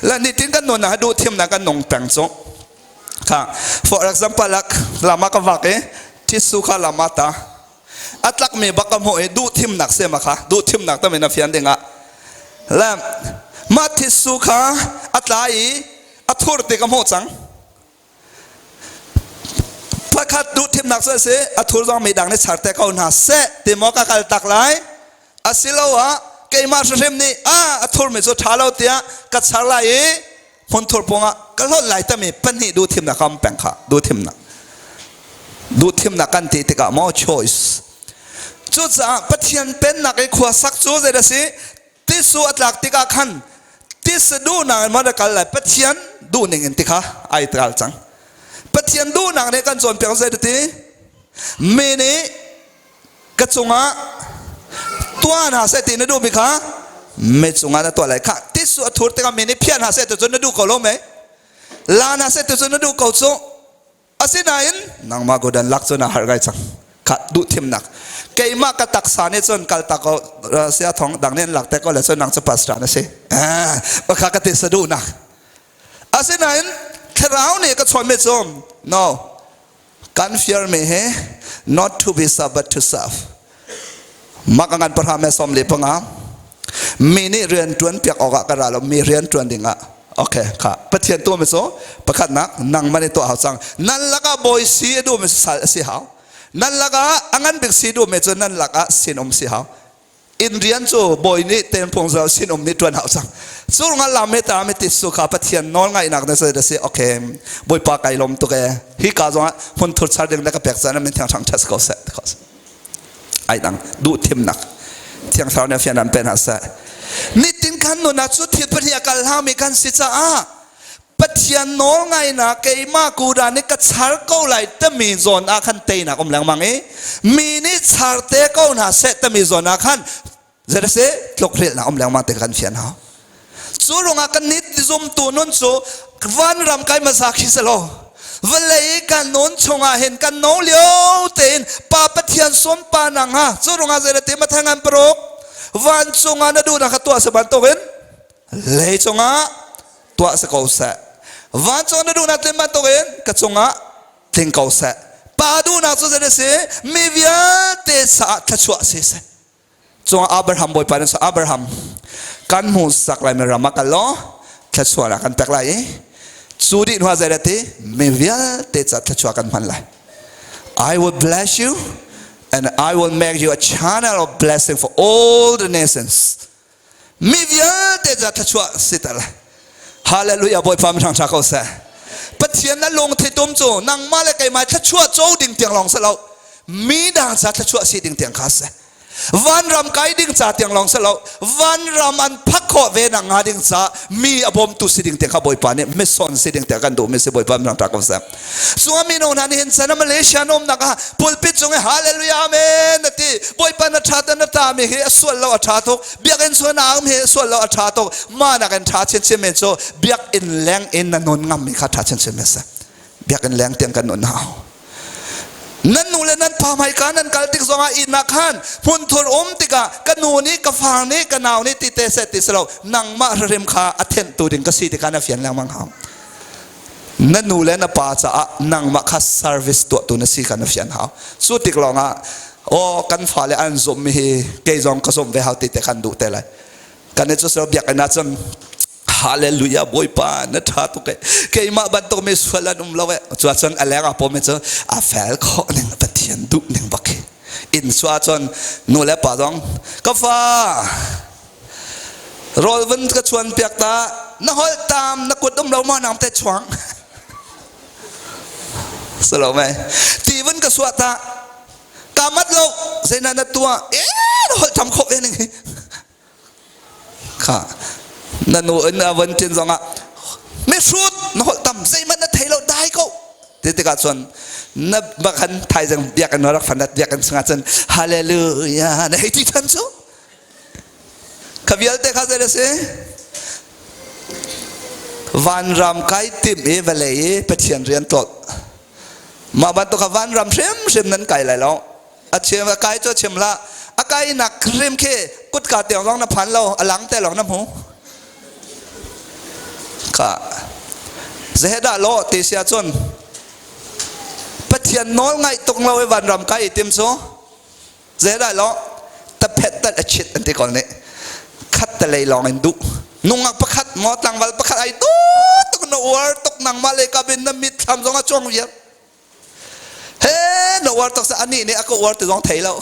La nitin kan nun ah duh thimnak kan nung peng cu. Kha for example lak lama ka vak i thisu kha lama ta a tlakmi bak ka hmuh i duh thimnak se ma kha duh thimnak tamin a fian dingah le mah thisu kha a tla i a thur ti ka hmuh cang. Pakhat duh thimnak cu a si a thur zong mi dang nih char te ko hna seh ti maw ka kal tak lai asiloah keimah hrimhrim nih a a thurmi cu ṭha lo tiah ka char lai i hmunthur pawngah ka hlawt lai tami pahnih duh thimnak kam peng kha duh thimnak duh thimnak kan ti tikah maw choice. Cucaah Pathian pennak i khua sak cu zei a si? Tisu a tlak tikah khan tisa duhnak in maw kal lai, Pathian duhning in tikha ai kal cang. Pathian duhnak nih kan cawnpiak zei ti mi nih ka cungah tuah hna seh ti na duhmi kha mi cungah na tuah lai. Kha tisu a thur tikah mi nih phiah hna seh ti cun na duh ko lo mei, la hna seh ti cun na duh ko cu. Asinain nangmah godan lak cu na harh ngai cang. Kha duh thimnak keimah ka taksa nih cun kal tak ko sia thong dang nih an lak te ko le cun nang cu pastor na si pakha ka ti sa duhnak. Asinain thlarau nih ka chawn mi cu no kan fear mi hi not to be served but to serve. Mak ngan pahra me 15 mi nih rian tuan piak awkah ka ra lo, mi rian tuan dingah. Okay, kha Pathian tu mi cu pakhatnak nangmah nih tuah hau cang. Nan lakah bawi si a duh mi sal a si hau, nan lakah a ngan bik si duh mi cu nan lakah sinum si hau. Inn rian cu bawi nih ten phung zo sinum nih tuan hau cang. Cu nga lam me ta me ti su kha Pathian nawl ngaihnak na se si. Okay, Bawipa kai lom tuk e, hi ka zong ah hmun thur char ding na ka pek caan min thiang thang test ko seh. Ai dang duh thimnak Thiang Thlarau nih a fian an pe hna seh. Nitin kan nun ah cu thil pahnih a kal hlangmi kan si caah Pathian nawl ngainak keimah kuda nih ka char ko lai timi zawn ah khan teinak um lengmang i mi nih char te ko hna seh timi zawn ah khan zei si tlukrilhnak um lengmang te kan fian hau. Cu ruangah kan nih zumtu nun cu vanram kai hmasa khi si lo, vawlei kan nun chungah hin kan no lio tein Pa Pathian sunpa nang ha. Cu ruangah zei ti Matthai ngan 6, vancung ah na duhnak kha tuah si bantukin lei cungah tuah si ko seh. Vancung na duhnak tlin bantukin ka cungah tling ko seh. Pa duhnak cu zei si? Mi vialte saah thluachuah si seh. Cungah Abraham Bawipa nih Abraham kan hmu sak lai mi ram ah kal law thluachuah lah kan pek lai i cu dih hnuah zei ti mi vialte ca thluachuah kan hman lai. I will bless you and I will make you a channel of blessing for all the nations. Mi vialte ca thluachuah si tal. Hallelujah. Bawipa mi hrang ko seh. Pathian na lungthi tum cu nangmah le keimah thluachuah co ding tiang lawng si lo, mi dang ca thluachuah si ding tiang kha si. Vanram kai ding ca tiang lawng si lo, vanram an phak khawh ve nak hnga ding ca mi a bawmtu si ding tiang kha Bawipa nih mission si ding tiang kan duh mi si. Bawipa mi hrang ko seh. Sunga mino hna nih hin sana Malaysia na umnak ah pulpit cung i hallelujah amen na ti, Bawipa na tha ta na ta mi hi a sual lo, a tha tuk. Biakinn sual na um hi a sual lo, a tha tuk. Ma nak in tha chinchin men cu biakinn leng in na nun ngam mi kha tha chinchin men si. Biakinn leng tiang kan nun hau. Nan nu le nan pa hmaika nan kal tik zongah ihnak khan hmunthur um tikah ka nu nih, ka far nih, ka nau nih ti te seh ti si lo, nangmah hrim kha a thenhtu ding ka si ti kha na fian lengmang hau. Na nu le na pa caah nangmah kha service tuahtu na si kha na fian hau. Cu tik lawngah aw kan fale an zumh mi hi kei zong ka zumh ve hau ti te khan duh te lai. Kan i cu so biakinn ah cun hallelujah Bawipa na tha tuk e, keimah bantuk mi sual an um lo e. Cu ahcun a leng ah pawm cu a fel khawh ning, Pathian duh ning bak hi. Inn su ahcun nu le pa zong ka fa rawl vun ka chuan piak ta, na holh tam, na kut um lo ma nang te chuang salo me ti vun ka suah ta, ka mat lo zeina na tua e, na holh tham khop ve ning hi kha. Na nu in a van tin zongah mi hrut, na holh tam, zeihmanh na thei lo, dai ko ti tikah cun na bakhan thaizing biakinn rak fanat biakinn chungah cun hallelujah na hei ti than cu. Kha vialte kha zei a si? Vanram kai tim i vawlei i Pathian rian tlawt. Mah bantuk kha vanram hrimhrim nan kai lai lo. A chim a kai cu chim hlah, a kai nak hrim khi kutka tiang zong na phan lo, a lang te lawng na hmu. Kha zedah law ti sia cun Pathian nawl ngaih tuk lo i vanram kai i tim cu zedah law taphet tat a chit an ti kawl nih khat te lei lawng in duh nungak pakhat maw tlangval pakhat ai tu tuk na uar tuk nangmah le ka bin na mitthlam zong a cuang viar he na uar tuk sa anih nih a ka uar ti zong thei lo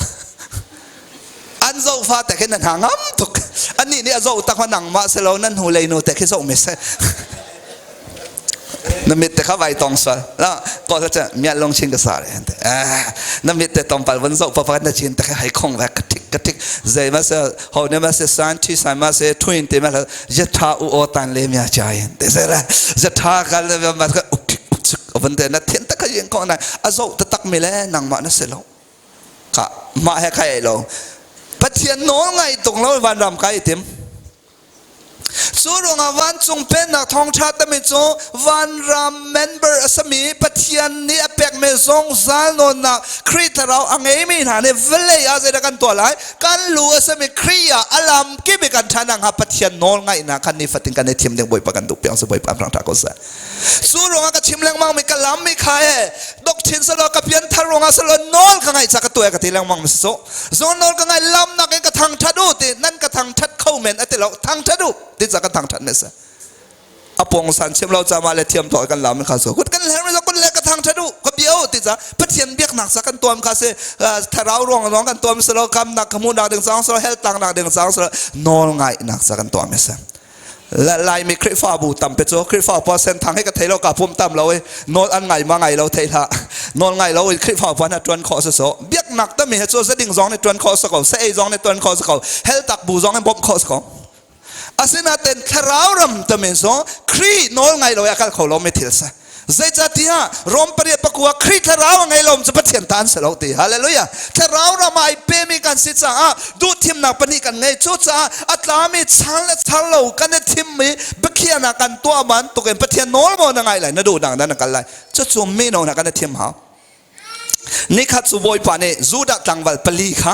an zoh fa te khi nan ha ngam tuk anih nih a zoh tak ma nangmah si lo nan hnu lei nu te khi zoh mi se na mit te kha vai tong sual la ko sa cha mia long chin ka sa re ante na mit te tong pal van zoh pa pa na chin te kha hai khong va ka tik ka tik zai ma se ho ne ma se san thi san ma se twin te ma je tha u o tan le mia cha yin te se ra je tha ka le ma ka uk tik uk van te na thian tak ka yin ko na a zoh ta tak mi le nangmah na se lo ka mah he kai lo Pathian nawl ngai tung lo vanram kai tim Cu ruangah vancung pennak thawngṭha tami cu vanram member a sami Pathian nih a pekmi zungzal nawnnak Khrih Thlarau a ngeimi hna nih vawlei ah zeidah kan tuah lai? Kan lu a sami Khrih ah a lam kip i kan ṭhan nakhnga Pathian nawl ngaihnak khan nifatin kan i thim ding Bawipa kan duh piak si Bawipa thangṭha ko seh. Cu ruangah ka chim lengmang mi ka lam mi kha e dok chin selaw ka pianthar ruangah selaw nawl ka ngaih ca ka tuah ka ti lengmang mi si cu. Zawn nawl ka ngai lam nak in ka thangṭhat u ti nan ka thangṭhat kho men a ti lo thangṭhat u ti ca kan thangṭhat ne se a pong san chim lo ca ma le thiam to kan lam kha so kut kan hler mi kun le ka thangṭhat u ka bia u ti ca Pathian biaknak sa kan tuam kha se thlarau ruang ruang kan tuam selo kam nak kamu nak ding cang selo hel tang nak ding cang selo nawl ngai nak sa kan tuam se Laimi Khrihfabu tampi cu Khrihfa pa senthang hi ka thei lo ka pum tam lo i nawl an ngai ma ngai lo thei hlah nawl ngai lo in Khrihfa pa na tuan khawh si so biaknak tami he cu zeding zong nih tuan khawh si ko se ei zong nih tuan khawh si ko hel tak bu zong in bawmh khawh si ko asinaten thlarau ram tami so Khrih nawl ngai lo i a kal kho lo mi thil si Zeicahtiah Rom 8:9 Khrih thlarau a ngei lo cu Pathian ta an si lo ti. Hallelujah. Thlarau ram ah ai pemi kan si caah duhthimnak pahnih kan ngei. Cucaah a tlami char le char lo kan i thimmi biakhiahnak kan tuah bantukin Pathian nawl maw na ngai lai na duhnak na kal lai. Cucu mino hna kan i thim hau. Nikhat cu Bawipa nih Judah tlangval pali kha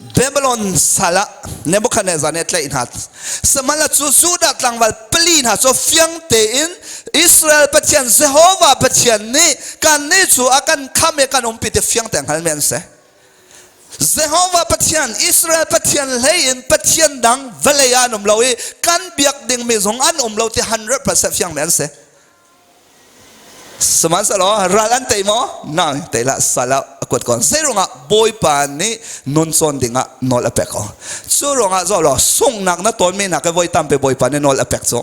Babylon sal ah Nebuchadnezzar nih a tlaih hna. Sihmanhsehlaw cu Judah tlangval pali hna cu fiang tein Israel Pathian Jehovah Pathian nih kannih cu a kan khamh i kan umpi ti fiang tein hngalmi an si. Jehovah Pathian Israel Pathian hlei in Pathian dang vawlei ah an um lo i kan biak dingmi zong an um lo ti 100% fiangmi an si. Sihmanhsehlaw ral an tei maw? Na tei lah sal ah a kuat ko. Zei ruangah Bawipa nih nun cawn dingah nawl a pek ko. Cu ruangah zoh law sunghnak na tawnmi nak i voi tampi Bawipa nih nawl a pek cu.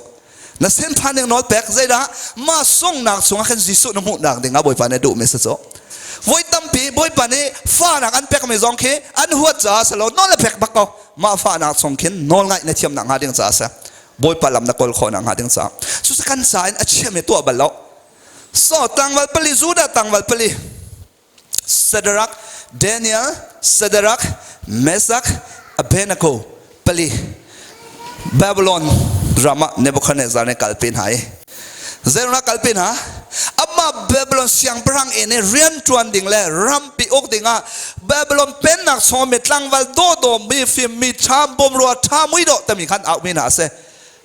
Na sinphan ding nawl pek zeidah mah sunghnak chungah khan Jesuh na hmuhnak dingah Bawipa nih duhmi si cu. Voi tampi Bawipa nih fahnak an pekmi zong khi an huat caah si lo nawl a pek bak ko. Mah fahnak chung khin nawl ngaih na thiam nak hnga ding caah a si. Bawipa lam na kawl khawh nakhnga ding caah cucu kan ca in a chiami tuah bal lo so tlangval pali Judah tlangval pali Shadrach Daniel Shadrach Meshach Abednego pali Babylon ram ah Nebuchadnezzar nih kalpi hna i zeiruangah kalpi hna amah Babylon siangpahrang inn i rian ṭuan ding le rampi uk dingah Babylon pennak chung mi tlangval dawdawm mi fim mi ṭha bawmrua ṭha muidawh timi khan auhmi hna a si.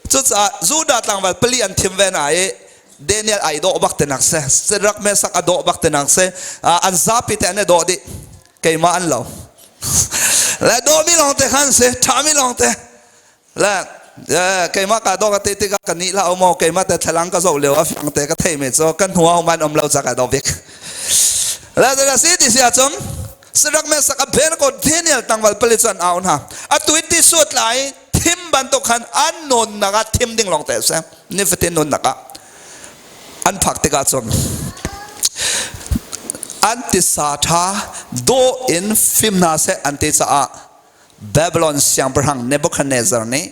Cucaah Judah tlangval pali an thim ve hna i Daniel ai dawh bak te nak si, Shadrach Meshach a dawh bak te nak si, an zapi te an i dawh dih. Keimah an lo. Le dawhmi lawng te khan si, ṭhami lawng te. Le keimah ka dawh ka ti tikah ka nih hlah maw keimah te thlalang ka zoh lio a fiang te ka theimi cu kan hnu ah man um lo ca ka dawh bik. Le zeidah si ti si ahcun Sadak me sak a ben ko Daniel tangval pali cu an au hna. Atu i ti suat lai thim bantuk khan an nawn nak ah thim ding lawng te a si. Nifatin nun nak ah an phak tikah cun an tisa tha dawh in fim hna seh an ti caah Babylon siangpahrang Nebuchadnezzar nih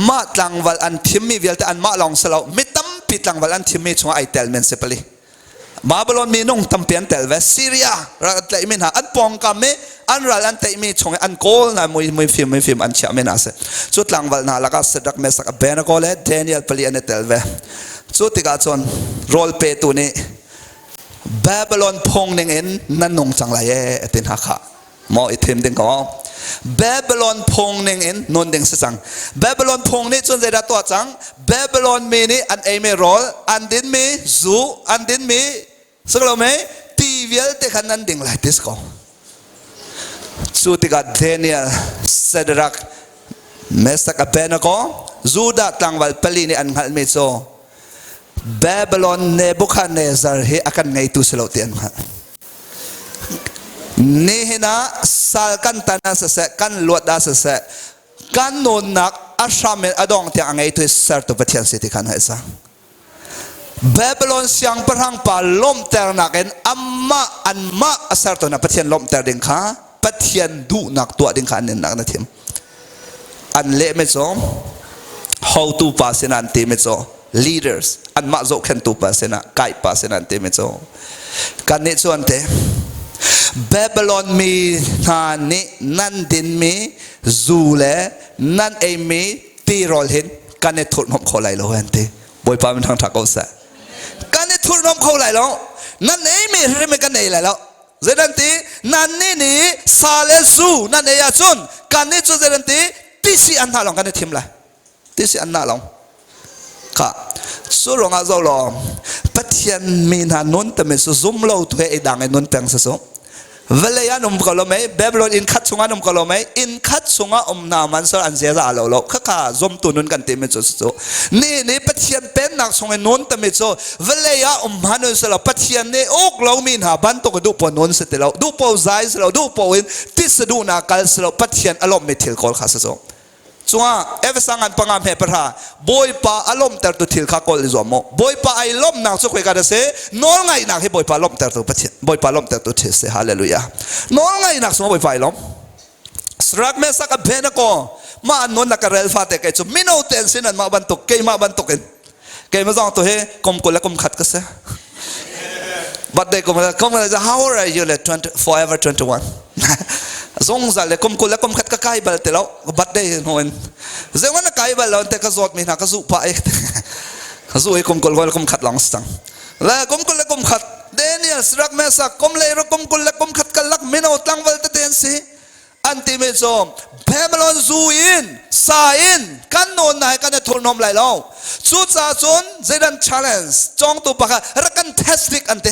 mah tlangval an thimmi vialte anmah lawng si lo mi tampi tlangval an thimmi chungah ai tel men si pali Babylon minung tampi an tel ve Syria ral an tlaihmi hna an pawngkam i an ral an tlaihmi chung i an kawl hna mui mui fim mui fim an chiahmi hna si cu tlangval hna lakah Shadrach Meshach Abednego le Daniel pali an i tel ve cu tikah cun rawl petu nih Babylon phung ning in nan nung cang lai e ti hna kha maw i thim ding ko. Babylon phung ning in nun ding si cang. Babylon phung nih cun zeidah tuah cang? Babylon mi nih an eimi rawl, an dinmi zu, an dinmi si lo mei ti vialte kha nan ding lai ti si ko. Cu tikah Daniel, Shadrach, Meshach, Abednego, Judah tlangval pali nih an hngalhmi cu Babylon Nebuchadnezzar hi a kan ngeitu si lo ti an hngalh. Nihin ah sal kan tan ah siseh, kan luat ah siseh, kan nunnak a hram in a dong tiang a ngeitu sertu Pathian si ti khan hngalh cang. Babylon siangpahrang pa lawmhternak in amah anmah a sertu hna Pathian lawmhter ding kha Pathian duhnak tuah ding kha an nunnak na thim. An leh mi cu hotu pa sinah an ti mi cu leaders anmah zohkhentu pa sinah kai pa sinah an ti mi cu kannih cu an ti Babylon mi hna nih nan dinmi zu le nan eimi tirawl hin kan i thurhhnawmh kho lai lo an ti. Bawipa min thangṭhat ko seh. Kan i thurhhnawmh kho lai lo. Nan eimi hrim kan ei lai lo. Zeidan ti nan nih nih sa le zu nan ei ahcun kan nih cu zeidan ti tisi an hna lawng kan i thim lai. Tisi an nah lawng. Ka cu ruangah zo law Pathian mi hna nun tami cu zum lo tu he i dang in nun peng si su. Vawlei an um ko lo mei, Babylon inn khat chungah an um ko lo mei, inn khat chungah um hna man sal an ziaza a lo lo. Khakha zumtu nun kan timi cu cu. Ni nih Pathian pennak chung i nun tami cu vawlei ah um hman un si lo. Pathian nih uk lomi hna bantuk duh po nun si ti lo, duh po zai si lo, duh po in tisa duhnak kal si lo. Pathian a lawmhmi thil kawl kha si cu. Cungah Efesa ngan panga hme pahra Bawipa a lawmhtertu thil kha kawl i zuam mu. Bawipa ai lawmhnak cu khoika dah si? Nawlngaihnak hi Bawipa lawmhtertu Pathian Bawipa lawmhtertu thil si. Hallelujah. Nawlngaihnak sungah Bawipa ai lawm. Sarak Mesak Abednego mah an nun na ka rel fate kei cu mino te an sin an mah bantuk keimah bantuk in keimah zong tu hi kum 20 le kum khat ka si. Birthday kum kum how old are you le 20, forever 21 zungzal le kum 20 le kum khat ka kai bal ti lo birthday hnu in zewan na kai bal lo te ka zawt mi hna ka zu pa i ka zu i kum 20 le kum khat long sang le kum 20 le kum khat Daniel Sirak Mesa kum le ro kum 20 le kum khat kalak mino tlangval te ten si An timi cu Babylon zu in sa in kan nawn na kan i thurhnawm lai lo. Cucaah cun zeidan challenge cawngtu pakhat rak kan test bik an ti.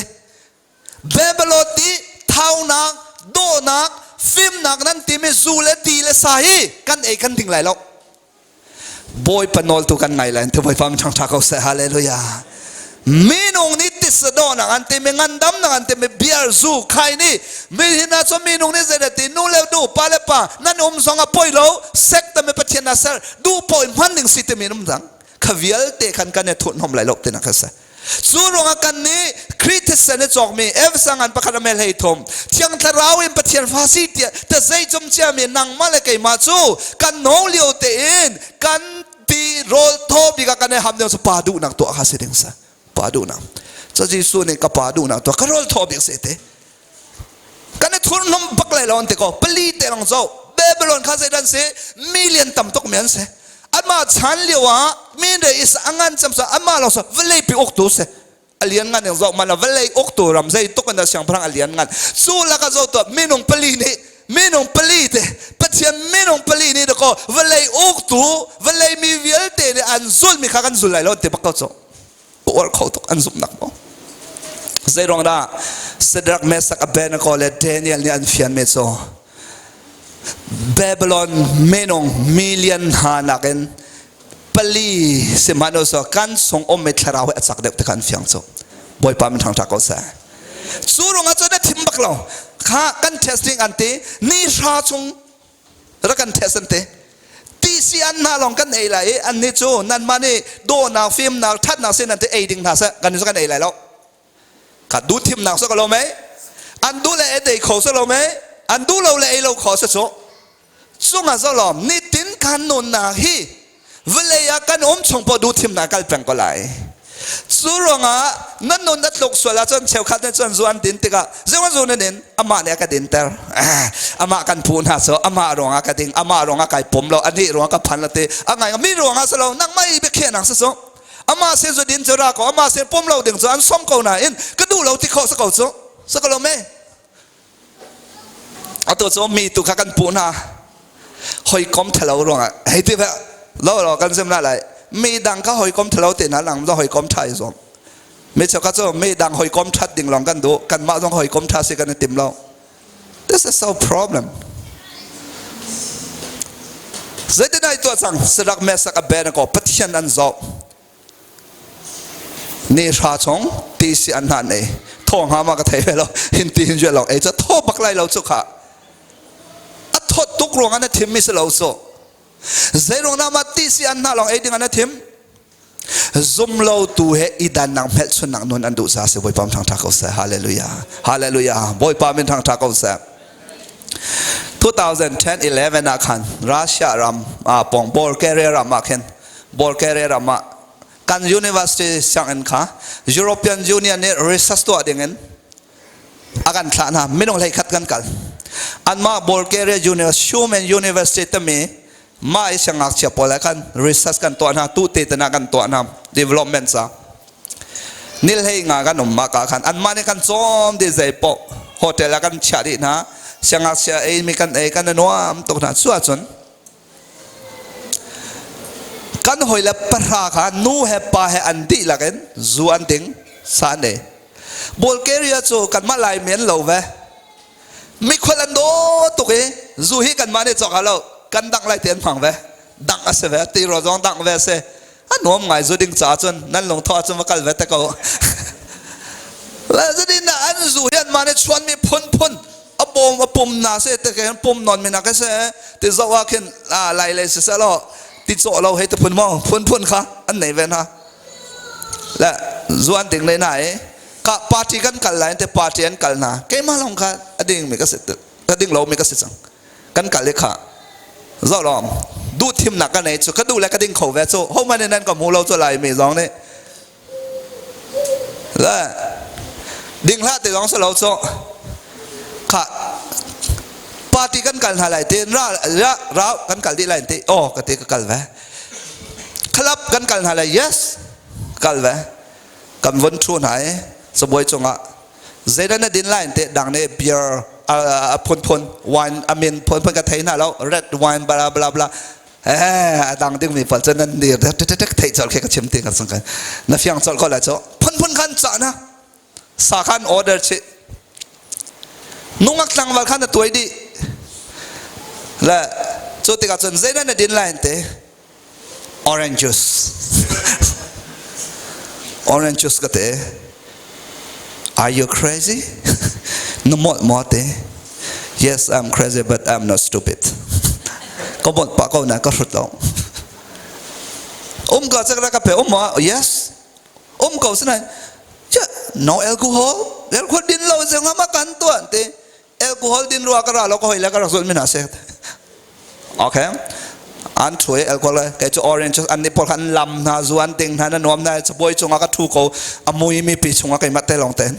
Babylon ti thaunak, dawhnak, fimnak nan timi zu le ti le sa hi kan ei kan ding lai lo. Bawipa nawl tu kan ngai lai ti Bawipa min ṭhangṭha ko seh hallelujah minung nih tisa dawhnak an ti mi ngandamnak an ti mi beer zu khai nih mi hina cu minung nih zeidah ti nu le nu pa le pa nan um zong a poi lo sek ta mi Pathian na ser duh poi hman ding si timi um dang kha vialte khan kan i thurhnom lai lo tina kha se Cu ruangah kan nih Khrih thisen i cawkmi Efesa ngan pakhat a mel hei thum Thiang Thlarau in Pathian fa si tiah ta zeicum ciami nangmah le keimah cu kan no lio tein kan ti rawl thaw bik ah kan i ham ding cu pa duhnak tuah kha si ding sa pa duhnak cu Jesuh nih ka pa duhnak tuah ka rawl thaw bik si te kan i thurhnawm bak lai lo an ti ko pali te lang zo Babylon kha zeidan si million tam tuk mi an si anmah chan lio ah mi ne is angan cam sa amah lo sa vawlei pi uktu si alian ngan ing zo man vawlei uktu ram zei tuk in siangpahrang alian ngan cu laka zo to minung pali nih minung pali te pathian minung pali nih ko vawlei uktu vawlei mi vialte nih an zul mi kha kan zul lai lo ti bak ko cu uar kho tuk an zumhnak mo zei ruang dah Shadrach Meshach Abednego le Daniel nih an fian mi cu Babylon minung million hna nakin pali sihmanhsehlaw kan sung um mi thlarau hi a cak deuh ti kha an fiang cu Bawipa min ṭhangṭha ko seh cu ruangah cun a thim bak lo kha kan testing an ti ni hra chung rak kan test an ti tisi an hna lawng kan ei lai i annih cu nanmah nih dawhnak fimnak ṭhatnak sin an ti ei ding hna seh kan cu kan ei lai lo ka duh thimnak so ka lo mei an duh le ei kho so lo mei an duh lo le ei lo kho se cu cungah zolom nitin kan nunnak hi Vawlei ah kan um chung poh duh thimnak kal peng ko lai. Cu ruangah nan nun a tluk sual ahcun cheukhat nih cun zu an din tikah zewan zu nan in amah nih a ka dinter. Amah kan phu hna cu amah ruangah ka ding, amah ruangah kai pom lo, anih ruangah ka phan lo ti a ngai mi ruangah si lo nangmah i biakhiahnak si cu. Amah sin zu din cu ra ko, amah sin pom lo ding cu an som ko nain ka duh lo ti khawh si ko cu. Si ko lo me? Atu cu mi tu kha kan puh hna. Hawikom ṭhalo ruangah hei ti ve lo lo kan zim la lai. Mi dang kha hawikom ṭhalo te hna lang hawikom ṭha i zuam. Mi cheukhat cu mi dang hawikom ṭhat ding lawng kan duh. Kanmah zong hawikom ṭha si kan i tim lo. This is so problem. Zeitin ai tuah cang Sadak Mesak Abednego Pathian an zoh. Ni hra chung ti si an hnan ei. Thaw hnga ma ka thei ve lo. Hin ti hin lo ei cu thaw bak lai lo cu kha. A thawt tuk ruang an a thim mi si lo cu. Zei ruang dah ma ti si an hna lawng ei ding an a thim? Zumlotu he i dannak hmelchunnak nun an duh ca si Bawipa min thangṭha ko seh. Hallelujah. Hallelujah. Bawipa min thangṭha ko seh. 2010-11 ah khan Russia ram ah pong Bulgaria ram ah khin Bulgaria ram ah kan university sianginn kha European Union nih research tuah ding in a kan thlah hna minung hlei khat kan kal anmah Bulgaria University Human University timi mah i siangngakchia pawl he khan research kan tuah hna tu te tana kan tuah hna development ca nil hei nga kan um ma ka khan anmah nih kan cawm di zei poh hotel ah kan chiah dih hna siangngakchia ei mi kan ei kan nuam tuk hna cu ahcun kan hoi le pahra kha nu he pa he an dihlak in zu an ding sa an ei Bulgaria cu kanmah lai men lo ve mikhual an daw tuk i zu hi kanmah nih cawk lo kan dangh lai ti an hmang ve dangh a si ve ti ro zong dangh ve si a nuam ngai zu ding caah cun nan lungtho ahcun va kal ve te ko le zu din ah an zu hi anmah nih chuanmi phunphun a bawm a pum na se te khin pum non mi nak se ti zoh ah khin lai le si seh law ti cawh lo hei ti phun maw phunphun kha an nei ve hna le zu an ding le na i ka party kan kal lai te party an kal hna keimah lawng kha a ding mi ka si ka ding lo mi ka si cang kan kal i kha zoh lawng duh thimnak ka nei cu ka duh le ka ding kho ve cu ho man in nan ka hmu lo cu lai mi zong nih le ding hlah te zong si lo cu kha party kan kal hna lai te ra ra ra kan kal dih lai te oh ka te ka kal ve club kan kal hna lai yes kal ve kan von ṭhu hna i cabuai cungah zeidah na din lai te dang nih beer a phunphun wine a min phunphun ka thei hna lo red wine bla bla bla eh a dang ding mi pawl cu nan dir tek thei colh khi ka chim ti ka sang kan na fiang colh ko lai cu phunphun khan ca na sa khan order chi nungak tlangval khan na tuai dih le cu tikah cun zeidah na din lai te Orange juice. Orange juice ka te. Are you crazy? Na molh maw te? Yes, I'm crazy, but I'm not stupid. Ka molh pah ko na ka hrut lo. Um ka cak ka pe um ma? Yes. Um ko sinai. No alcohol. Alcohol din lo zeng ma kan tuan te. Alcohol din rua ka ra lo ka hoi le ka rak zulh mi hna seh. Okay. An thu i alcohol kei cu orange an nih pawl kha an lam hna zu an ding hna na nuam hna cabuai cungah ka thu ko a mui mi pi chungah keimah te lawng ten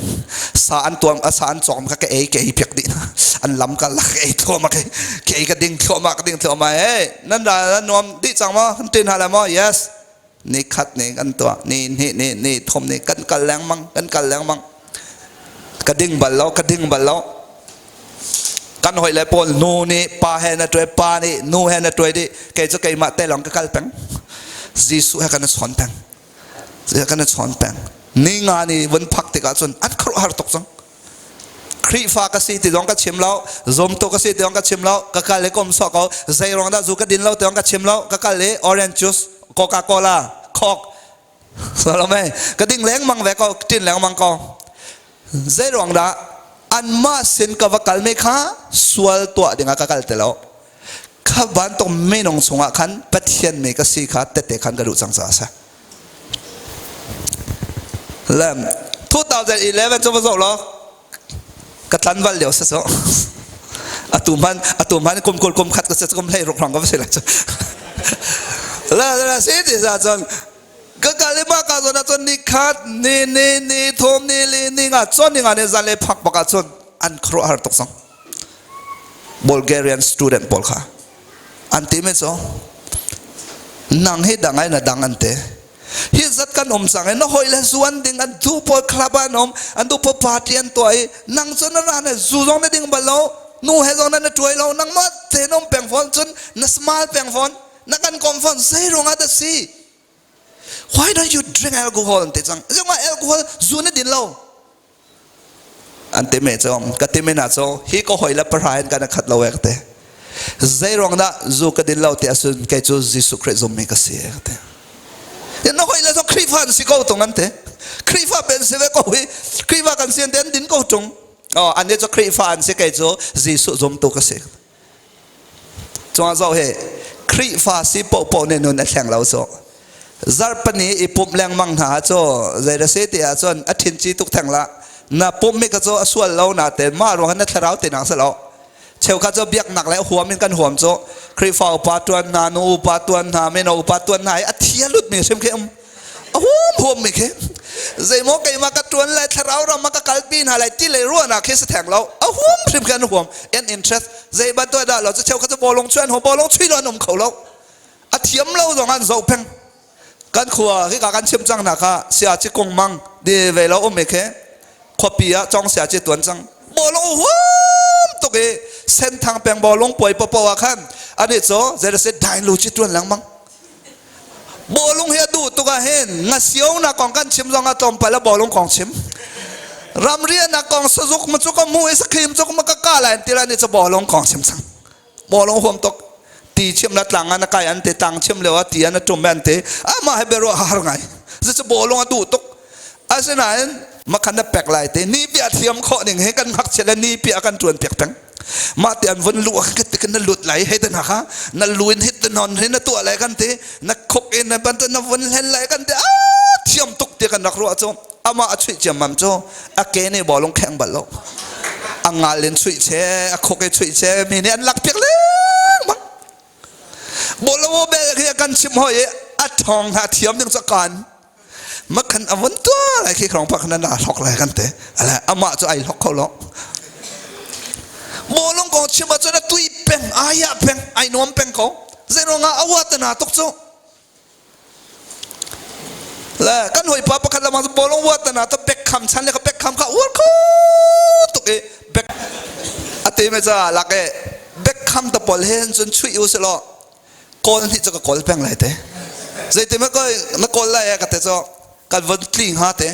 sa an tuam sa an cawm kha ka ei ka ei piak dih hna an lam ka lak ei thluahmah ka ka ei ka ding thluahmah ka ding thluahmah hey nan ra nan nuam dih cang maw kan tin hna lai maw yes ni khat ni kan tuah ni hnih ni ni thum ni kan kal lengmang kan kal lengmang ka ding bal lo ka ding bal lo kan hoi le pawl nu nih pa he na tuai pa nih nu he na tuai dih kei cu keimah te lawng ka kal peng Jesuh he kan i chawn peng he kan i chawn peng ni nga ni vun phak tikah cun an khuaruahhar tuk cang Khrihfa ka si ti zong ka chim lo, zumtu ka si ti zong ka chim lo, ka kal i kom sawh ko, zei ruang dah zu ka din lo ti zong ka chim lo, ka kal i orange juice, Coca-Cola, Coke, Salome, ka ding lengmang ve ko, tin lengmang ko. Zei ruang dah anmah sin ka va kal mi kha sual tuah dingah ka kal ti lo. Kha bantuk minung chungah khan Pathian mi ka si kha tette khan ka duh cang caah a si. Le 2011 cu va zoh law ka tlanval lio si so atu man atu man kum kul kum khat ka si kum hlei ruk hrawng ka va si lai cu le le si ti sa cun ka kal i mah ka zawn ah cun ni khat ni ni ni thum ni li ni nga cun ni nga ni zan le phak bak ah cun an khuaruahhar tuk cang Bulgarian student pawl kha an ti mi cu nang hi dang ai na dang an ti hi zat kan um cang i na hawi le zu an ding an du pawl club an um an du pawl party an tuah i nang cu na ra na zu zong na ding bal lo. Nu he zong na tuai lo, nangmah te nom peng fawn cun na smile peng fawn, na kan kom fawn zei ruangah dah si? Why don't you drink alcohol an ti cang. Zungah alcohol zu na din lo. An ti me cu ka ti me na cu hi ka hoi le pahra in kan khat lo ek te. Zei ruang dah zu ka din lo ti asun kei cu Jesuh Khrih zummi ka si ek te. Na hoi le cu Khrihfa an si ko tung an ti. Khrihfa ben si ve ko hi Khrihfa kan si an ti an din ko tung. Oh, an cu Khrihfa an si kei cu Jesuh zumtu ka si. Cungah zoh hi Khrihfa si pohpoh nih nun a thleng lo cu. Zarhpini i pumh lengmang hna cu zei da si ti ahcun a ṭhinci tuk theng la. Na pumh mi ka cu a sual lo natein mah ruang na thlarau tinak si lo. Cheukhat cu biaknak le huam in kan huam cu Khrihfa upa tuan hna, nu upa tuan hna, mino upa tuan hna i a thi a lut mi hrim khi um. A huam huam mi khi zeimaw keimah ka tuan lai thlarau ram ah ka kalpi hna lai ti lei ruahnak khi si theng lo. A huam hrim khi an huam. An interest zei bantuk dah lo cu cheukhat cu bawlung chuan huam bawlung chui lo an um kho lo. A thiam lo zong an zoh peng. Kan khua hika kan chim cang hna kha sia ci kung mang di ve lo um mi khi khuapi ah cong sia ci tuan cang bawlung huam tuk i senthang peng bawlung puai popo ah khan ani cu zei dain lu ci tuan lengmang bawlung hi a duh tuk ah hin ngasio na kong kan chim zong ah tlawmpal a bawlung kong chim ramrian na kong sazuk ma cu ka mu i sakhim cu ma ka ka lai ti la ni cu bawlung kong chim cang bawlung huam tuk ti chim la tlang an kai an te tlang chim leo ti an tum an te ama he bero har ngai zu bawlung a duh tuk asinain makhan na pek lai te ni pia thiam khawh ning he kan ngakchia le ni pia kan tuan piak peng mah te an vun lu kan te kan na lut lai he te na kha na luin hit te non he na tuah lai kan te na khuk in na ban na vun hlen lai kan te a thiam tuk te kan rak ruah cu ama a chuih ciammam cu a ke nih bawlung kheng bal lo a ngal in chuih che a khuk i chuih che mi nih an lak piak lengmang bawlung bel khi kan chim hoi i a thong hna thiam ding cu kan makhan a vun tua lai khi khrong pak na hlok lai kan te ala amah cu ai hlok kho lo bawlung kong chim ahcun a tui peng aya peng ai nuam peng ko zeiruangah a uat na tuk cu Le kan hawipa pakhat lamang cu bawlung uat na ta Beckham chan le ka Beckham kha uar kho tuk i Beck a te me ca lak e Beckham ta pawl he cun chuih u si law kawl nih cu ka kawl peng lai te zeiti ma koi na kawl lai ka te cu kan von tli hnga te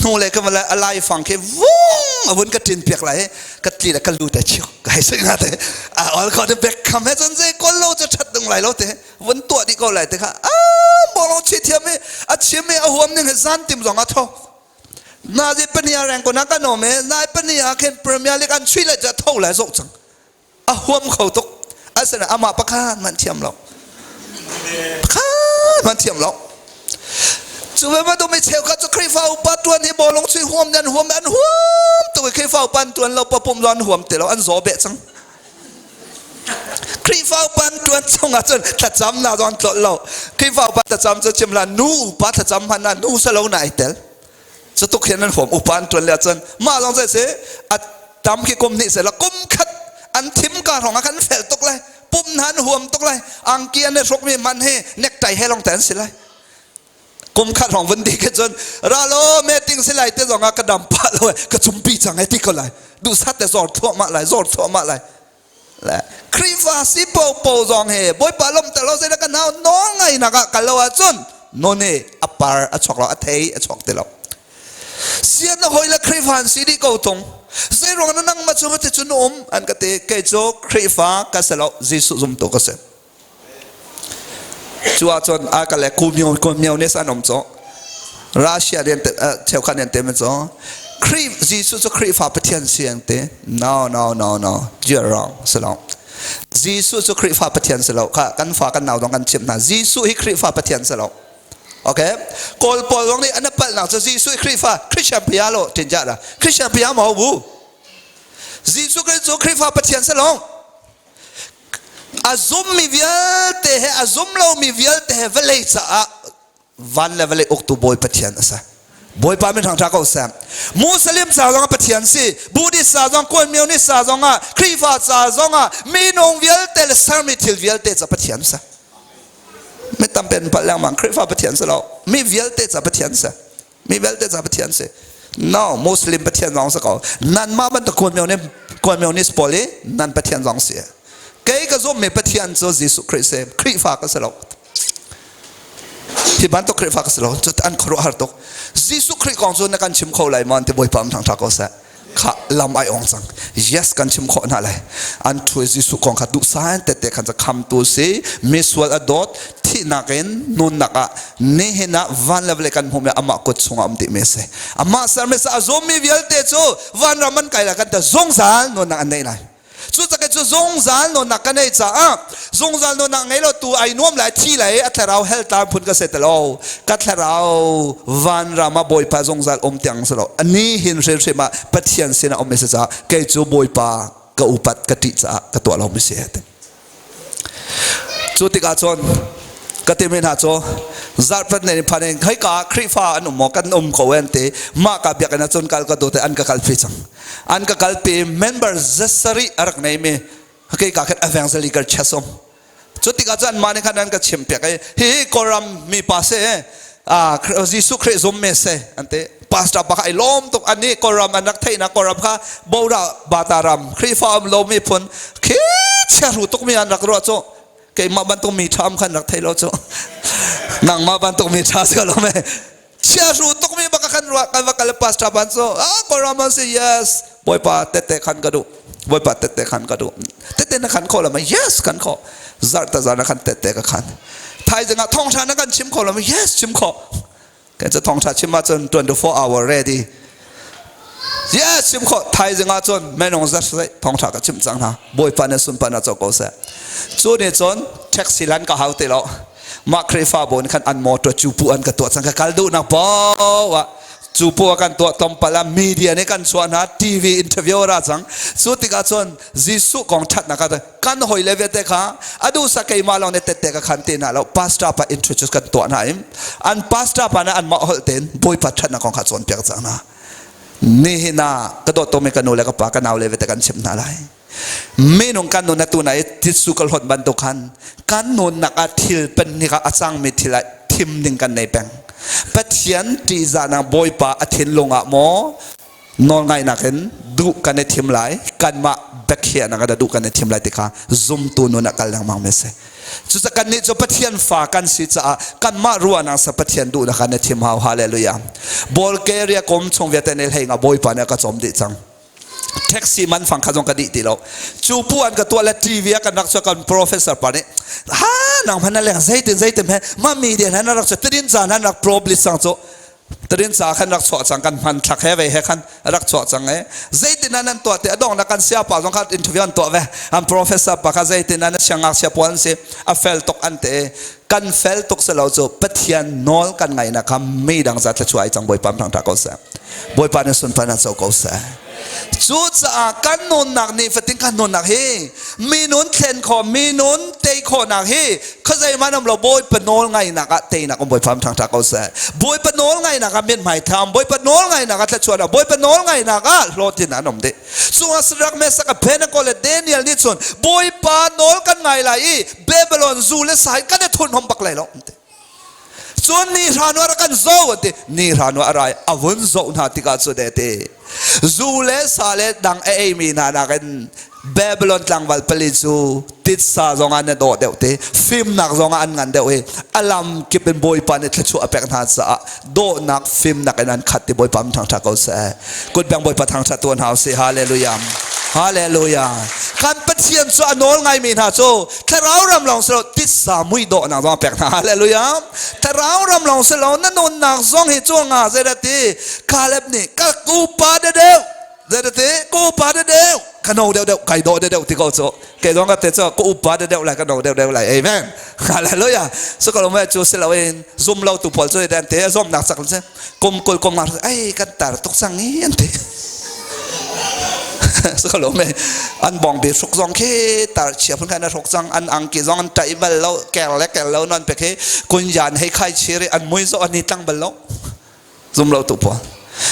hnu le ka van a lai fang khi vung a vun ka tin piak lai ka tli le ka lu te chiu ka hei sui hnga te a ol kho te Beckham he cun zei kawl lo cu that dung lai lo te vun tuah dih ko lai te kha a bawlung chi thiam i a chim i a huam ning hi zan tim zong a tho nazi pania reng ko na kan om e nai pania khin Premier League an chui le cha tho lai zoh cang a huam kho tuk asina amah pakhat man thiam lo pakhat man thiam lo cu ve bantuk mi cheukhat cu Khrihfa upa tuan hi bawlung chui huam nan huam an huam tuk i Khrihfa upa an tuan lo papum lo an huam ti lo an zaw beh cang Khrihfa upa an ṭuan chung ahcun thlacam na zong an tlolh lo. Khrihfa upa thlacam cu chim la nu upa thlacam hmanh ah nu salo na ai tel. Cu tuk hin an huam upa an ṭuan le ahcun mah zong zei si a tam khi kum hnih sela kum khat an thim ka hrawng ah khan fel tuk lai pum hna an huam tuk lai angki an i hrukmi man hi necktie he long te an si lai kum khat hrawng vun di khi cun ra lo meeting si lai te zong ah ka dam pah lo ka cumpi cang ai ti ko lai duhsat te zor thluahmah lai zor thluahmah lai le Khrihfa si po po zong he Bawipa lom ter lo zei ka nau nawl ngai nak ah kal lo ahcun non he a par a chuak lo a thei a chuak ti lo sian na hoi le Khrihfa an si dih ko tung zei ruang na nang ma cu ti cun um an ka ti kei cu Khrihfa ka si lo Jesuh zumtu ka si Cu ahcun a ka le communist an um cu. Russia rian cheukhat rian te cu Khrih Jesuh cu Khrihfa Pathian si an ti. No no no no you're wrong si lo. Jesuh cu Khrihfa Pathian si lo. Kha kan fa kan nau dong kan chimh hna. Jesuh hi Khrihfa Pathian si lo. Okay? Kawl pawl zong nih an palhnak cu Jesuh hi Khrihfa Christian pia lo tin ja da. Christian pia ma bu. Jesuh Khrih cu Khrihfa Pathian si lo. A zummi vialte he a zum lomi vialte he vawlei caah van le vawlei uktu Bawi Pathian a si. Bawipa min hrang ṭha ko seh. Muslim ca zongah Pathian si, Buddhist ca zong, Communist ca zongah, Khrihfa ca zongah, minung vialte le sermi thil vialte ca Pathian si. Mi tampi an palh lengmang. Khrihfa Pathian si lo. Mi vialte ca Pathian si. Mi vialte ca Pathian si. No, Muslim Pathian zong si ko. Nanmah bantuk communist Communist pawl i nan Pathian zong si. Kei ka zummi Pathian cu Jesuh Khrih si. Khrihfa ka si lo. Hi bantuk Khrihfa ka si lo. Cu an khuaruahhar tuk. Jesuh Khrih kong cu na kan chim kho lai maw an ti Bawipa um thangṭha ko seh. Kha lam ai ong cang. Yes kan chim khawh hna lai. An thu Jesuh kong kha duhsan tete khan khamtu si, misual a dawt, thihnak in nunnak ah nihin ah van le vawlei kan hmuhmi amah kut chungah um dihmi a si. Amah sermi sa a zummi vialte cu vanram an kai lai kan ti zungzal nunnak an nei lai. Cucaah cu zungzal nunnak ka nei caah zungzal nunnak ngei lo tu ai nuam lai thi lai a thlarau hell tlang phun ka se te lo ka thlarau vanram ah Bawipa zungzal um tiang si lo ani hin hrimhrim ah Pathian sinah um si caah kei cu Bawipa ka upat ka ṭih caah ka tuah lo mi si Cu tikah cun ka timi hna cu zarhpat ne phan in hei ka Khrihfa an um maw kan um ko an ti mah ka biakinn ah cun kal ka duh te an ka kalpi cang an ka kalpi member zasarih a rak nei mi kei ka khan evangelical church um cu tikah cun mah nih khan an ka chim piak i hi Kawlram mi pa se Jesuh Khrih zum me se an ti pastor pa kha ai lawm tuk ani Kawlram an rak theihnak Kawlram kha Bora Bata ram Khrihfa um lo mi phun khi chiahru tuk mi an rak ruah cu keimah bantuk mi ṭha khan rak thei lo cu nangmah bantuk mi ṭha si lo me chiahru tuk mi baka kan ruah kan va kal pastor ban cu ah Kawlram an si yes Bawipa tette khan ka duh Bawipa tette khan ka duh tette na khan kho lo ma yes kan kho zarh ta zan khan tette ka khan thaizing ah thawngṭha na kan chim kho lo ma yes chim kho kan cu thawngṭha chim ahcun 24 hour ready yes chim kho thaizing ah cun menung zat sai thawngṭha ka chim cang hna Bawipa na sunpa na co ko seh cu nih cun taxi lan ka hau ti lo mah Khrihfabu nih khan an motor cu pu an ka tuah cang ka kal duhnak poah ah cu pu kan tuah tlawmpal ah media nih kan chuah hna TV interview ra cang cu tikah cun Jesuh kong ṭhatnak ah kan hoi le vialte kha a duhsa keimah lawng nih tette ka khan te hna lo pastor pa introduce kan tuah hna im an pastor pa nih anmah holh tein Bawipa ṭhatnak kong kha cawnpiak cang hna nihin ah ka dawt mi ka nu le ka pa ka nau le vialte kan chimh hna lai minung kan nun atu na i titsu ka hlawt bantuk khan kan nunnak ah thil pahnih ah a cangmi thil ah thim ding kan nei peng Pathian ṭihzahnak Bawipa a thinlung ah maw nawlngaihnak in duh kan i thim lai kanmah biakhiahnak ah duh kan i thim lai ti kha zumtu nun ah kal lengmang mi si cucaah kannih cu Pathian fa kan si caah kanmah ruahnak sa Pathian duhnak kan i thim hau hallelujah Bulgaria kum chung vialte ne hlei nga Bawipa nih a ka cawm dih cang taxi man fang kha zong ka dih ti lo cu pu an ka tuah le TV ah kan rak chuak kan professor pa nih ha nang hman na leng zeitin zeitin he ma media han rak chuak tidin caan han rak probably sang cu tidin ca khan rak chuah cang kan hman thlak he ve he khan rak chuah cang e zeitin an an tuah te adong na kan sia pa zong kha interview an tuah ve an professor pa kha zeitin an siangak sia puan si a fel tuk an te kan fel tuk se lo cu Pathian nawl kan ngai na kha mi dang za thla chuai cang Bawipa thang tha ko seh Bawipa nih sunparnak co ko seh. Cucaah kan nunnak nih fatin kan nunnak hi mi nun thlen khawh mi nun tei khawhnak hi khuazei man um lo Bawipa nawl ngainak ah teinak um Bawipa thangṭha ko seh. Bawipa nawl ngainak ah mithmai tham Bawipa nawl ngainak ah thluachuahnak Bawipa nawl ngainak ah hlawhtlin an um dih. Cungah Shadrach Meshach Abednego le Daniel nih cun Bawipa nawl kan ngai lai i Babylon zu le sai kan i thurhnom bak lai lo. Cun ni hra nu a rak kan zoh an ti. Ni hra nu a rai a vun zoh hna tikah cu de ti. Zu le sa le dang a eimi hna nakin Babylon tlangval pali cu titsa zongah an i dawh deuh ti, fimnak zongah an ngan deuh i a lam kip in Bawipa nih thluachuah a pek hna caah dawhnak fimnak in an khat ti Bawipa min thangṭhat ko seh. Kutbeng Bawipa thangṭhat tuah hna usih. Hallelujah. Hallelujah. Kan Pathian cu a nawl ngaimi hna cu thlarau ram lawng si lo titsa mui dawhnak zong a pek hna hallelujah thlarau ram lawng si lo na nunnak zong hi cu nga zeidah ti Caleb nih ka upa deuh zeidah ti ka upa deuh ka no deuh deuh kai dawh deuh ti ko cu ke zong ka te cu ka upa deuh lai ka no deuh deuh lai amen hallelujah so ka lo me cu si lo in zum lo tu pawl cu dan te zomnak cak se kum kul kum nga ai kan tar tuk sang i an ti so lo me an bong bi hruk zong khi tar chia phun khan hruk cang an angki zong an tai bal lo ker le ker lo non pe khi kun yan hei khai chiri an mui zo an ni tlang bal lo zum lo tu pawl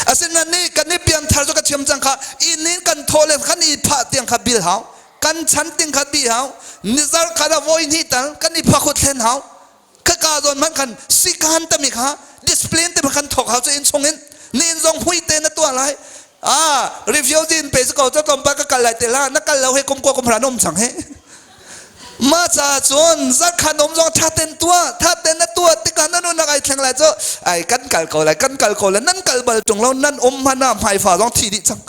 asinain ni kan i pian thar cu ka thiam cang kha inn in kan thaw le kan i phah tiang kha bil hau kan chan ting kha bi hau nizar kha da voi hnih tal kan i phakut thlen hau Khaka zawn hmanh khan sikan tami kha discipline te khan thawk hau cu in chung in nin zong hui te na tuah lai. Ah, refugee in pe ko cu tlawmpal ka kal lai te la na kal lo he kum ko kum hra nom chang he. Ma ca cun zakhan um zong tha ten tua tha ten na tua tikah na nunak ai thleng lai cu ai kan kal ko lai kan kal ko lai nan kal bal tung lo nan um hmana hmaifa zong thi dih cang.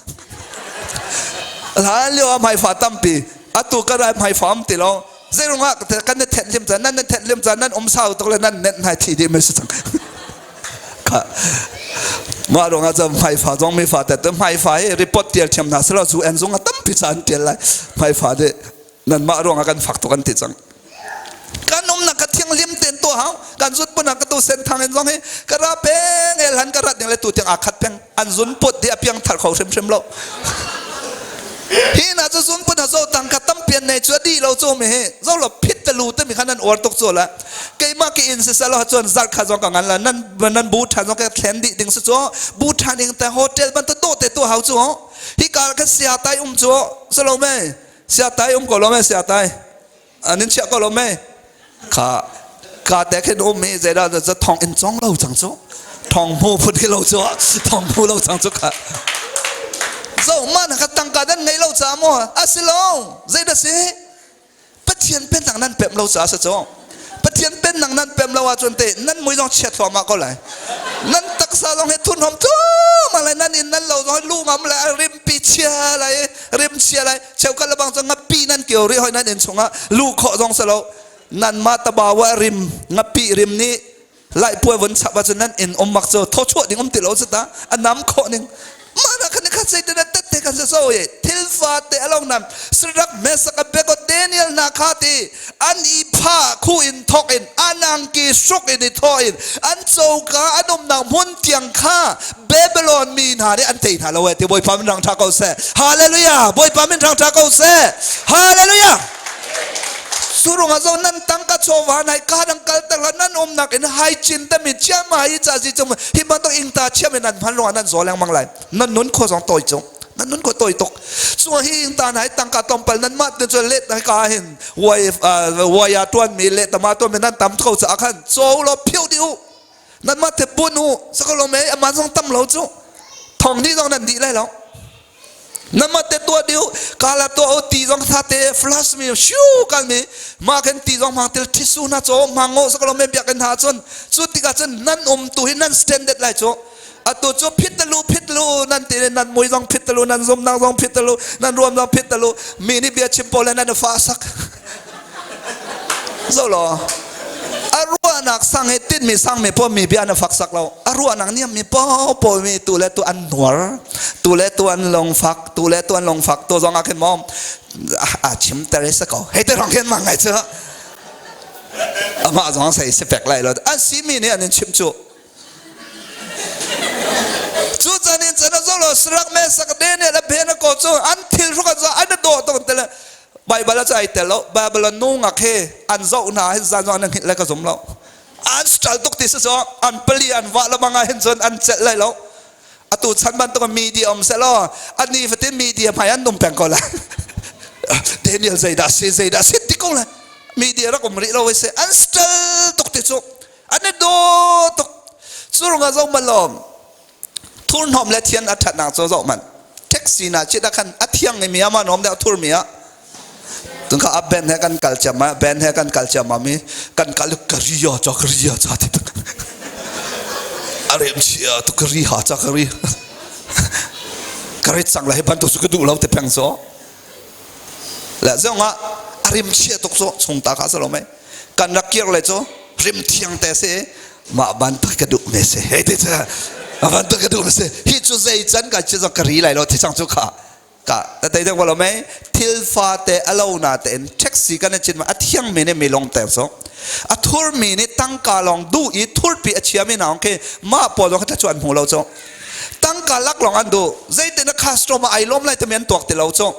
Hlan lio ah hmaifa tampi atu ka rai hmaifa um ti lo zeirungah kan na thenh lim ca nan na thenh lim ca nan um sau tuk le nan nenh nai thi dih mai si cang. Kha mah ruangah cun hmaifa zong mi fa te hmaifa hi report tial thiam hna selaw cu en zung a tampi ca an tial lai hmaifa de nanmah ruangah kan fak tuk an ti cang kan umnak ka thianghlim ten to hau kan zut pun ka tu sen thang in zong hi ka ra peng el han ka rat ding le tu tiang a khat peng an zun put di a piang thar kho hrim hrim lo hi na cu zun put ha zo tang ka tampian nei chu di lo chu mi hi zo lo phit te lu te mi khan an or tuk chu la keimah ki in sisalo cun zarh kha zong ka ngan la nan nan bu than zong ka thlen dih ding si cu bu than ing te hotel ban to te tu hau cu hi kar kha sia tai um cu salo me sia tai um ko lo me sia tai anin chia ko lo me kha ka te khin um mi zeda za thong in chong lo chang chu thong mu phut ki lo chu thong mu lo chang chu kha zo man ka tangka dan ngei lo cha mo asilo zeida si Pathian pennak nan pemh lo caah a si cu. Pathian pennak nan pemh lo ahcun te nan mui zong chiat thluahmah ko lai. Nan taksa zong hi thurhnawm thluahmah lai nan inn nan lo zong hi lu ngam lai rimpi chia lai rim chia lai cheukhat le bang cu ngapi nan kio rih hoi nan inn chungah lu khawh zong si lo nanmah tabawa rim ngapi rim nih Laipuai von chap ahcun nan inn um mak cu thawchuah ding um ti lo cu ta a nam khawh ning mana khan kha sei te tet te kan so ye thil fa te along nam srak mesak abeko Daniel na kha ti an i pha khu in thok in anang ki suk in i tho in an choka an um nang hmun tiang kha Babylon mi hna nih an tei hna lo e ti Bawipa min rang tha ko seh Hallelujah Bawipa min rang tha ko seh Hallelujah Surung ah zo nan tangka chawva nai ka dang kal tak la nan umnak in hai chin te mi chia ma hi cha si chung hi bantuk ingta chia mi nan hman ruang nan zo lengmang lai nan nun kho zong toi chung nan nun ko toi tuk chu hi ingta nai tangka tompal nan ma te chu let nai ka hin wai waya tuan mi le tama tuan mi nan tam ko cha khan cho lo phiu di u nan ma te bun u sakalo me aman zong tam lo chu thong ni zong nan di lai lo Nama te tua diu kala to o ti zong tha te flash mi shu kal mi ma kan ti zong mang tel thisu na cho mango sakalo me biak kan ha chun chu tika chun nan um tu hi nan standard lai chu atu chu phit lu phit lu nan ti nan mui zong phit lu nan zum nang zong phit lu nan ruam zong phit lu mi ni bia chim pole nan fa sak zo lo a ruahnak sang he tin mi sang mi po mi bia na fak sak lo a ruahnak niam mi po po mi tu le tu an nuar tu le tu an long fak tu le tu an long fak to zong ah khin mom a chim ter sa ko hei te rong khin mang ngai chu amah zong sei se pek lai lo an si mi nih an in chim chu cu chan in chan zo lo srak me sak de ne la be na ko chu an thil hruk an zo an do to te le Bible a ai tel lo Bible nu ngak he an zoh hna hin zan zong an hngilh le ka zum lo an stral tuk ti si so an pali an vah lo banga hin cun an celh lai lo atu chan bantuk media um se lo ani fatin media hmai an num peng ko lai Daniel zeidah si zeidah si ti ko lai media rak um rih lo se an stral tuk ti cu an i do tuk curunga zo malom thurhnawm le thian a ṭhatnak cu zoh hmanh taxi na cit ah khan a thiang mi ama nom deuh thur mi ah tun kha a ben he kan kal ciam ma ben he kan kal ciam ma mi kan kal ka ri ya cha ka ri ya cha ti a rem chia tu ka ri ha cha ka ri ka ri chang la he ban tu su ka duh lo te peng so le zong ah a rim chia tuk cu chung ta kha salo mai kan rak kir le cu rim thiang te si mah bantuk ka duh me si hei te cha bantuk ka duh me si hi cu zei can ka chi ka ri lai lo thi chang cu kha ka ta te deng lo me thil fa te alo na te in taxi kan chin ma a thiang mi ne mi long te so a thur mi nih tangka long du i thurpi a chia mi naung khi ma pawl zong kha chuan hmu lo cu tangka lak long an du zeitin a customer ai lom lai tami an tuak ti lo cu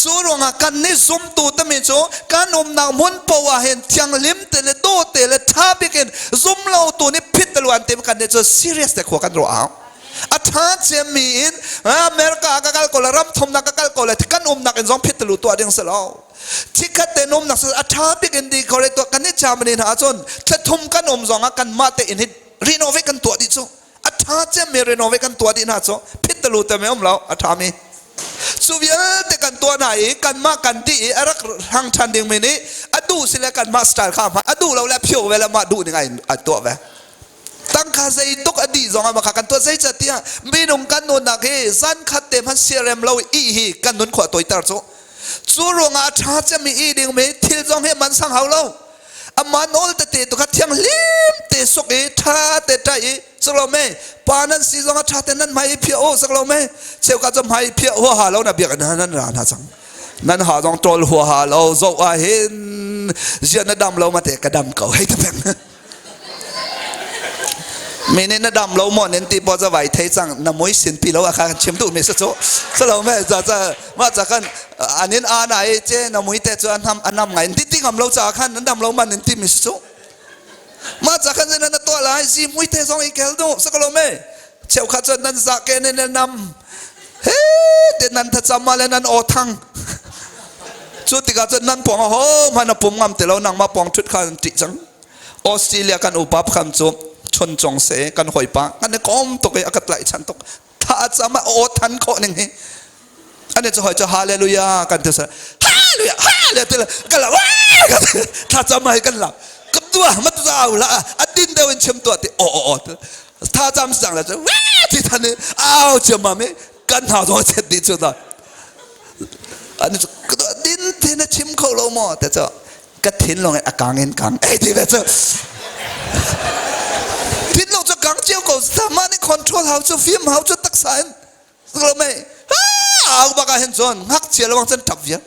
cu ruangah kan nih zumtu tami cu kan umnak hmun poah hin thianghlim te le daw te le tha bik in zum lo tu nih phit te lu an tim kan nih cu serious te khua kan ruah hau a tha cemmi in America ka kal ko le ram thumnak ka kal ko le kan umnak in zong phit te lu tuah ding si lo Chikkhat te numnak a ṭha bik in di kore tuah kan i Germany hna ahcun thlathum kan um zong ah kanmah te in hi renovate kan tuah dih cu a ṭha cemmi renovate kan tuah dih hna cu phit. telu te me um lo a ṭhami. Cu vialte kan tuah hna i kanmah kan ti i a rak hrang ṭhan dingmi nih a duh si le kanmah style kha a duh lo le a phio ve le mah duh ning a tuah ve. Tangka zeituk a dih zong ah kha kan tuah zeicahtiah minung kan nunnak hi zan khat te hmanh siarem lo i hi kan nun khua toiter cu. Cu ruangah a ṭha cemmi i dingmi thil zong hi man sang hau lo. Amah nawl tete tu kha thianghlim te suk i ṭha te ṭaih i sak lo me pa nan si zong ah ṭha te nan hmai i phiah u sak lo me cheuka cu hmai phiah huaha lo na biak nan ra hna cang nan ha zong ṭawl huaha lo zoh ah hin zian na dam lo ma te ka dam ko hei te peng mi nih na dam lo maw nin ti po za vai thei cang na mui sin pi lo a kha chim duh mi sa cu sa lo me za za ma za kan anin a na i che na mui te cu anam anam ngai ti ti ngam lo cha khan nan dam lo man nin ti mi sa cu ma za khan na to lai zi mui te zong i kel du sa ko lo me cheu kha cun nan za ke ne nan nam he te nan tha cham ma le nan o thang cu tikah cun nan pong ho hman a pum ngam te lo nang ma pong thut kha ti cang Australia kan upa pham cu chon chong se kan hoi pa kan i kom tuk i a ka tlaih chan tuk tha a cam a aw than khawh ning hi ane cu hoi cu hallelujah kan ti sa hallelujah hallelujah ti kan la tha cam ai kan la kam tua mat zau la a din deuh in chim tua ti o o o tha cam sang la cu ti than i au chiam ma mi kan hna zong chet di cu da ani cu din te na chim kho lo maw te cu ka thinlung a kang in kang ei ti ve cu thinlung cu kang cio ko sama nih control hau cu fim hau cu taksa in lo mei au bak ah hin cun ngakchia lawng cun tap vial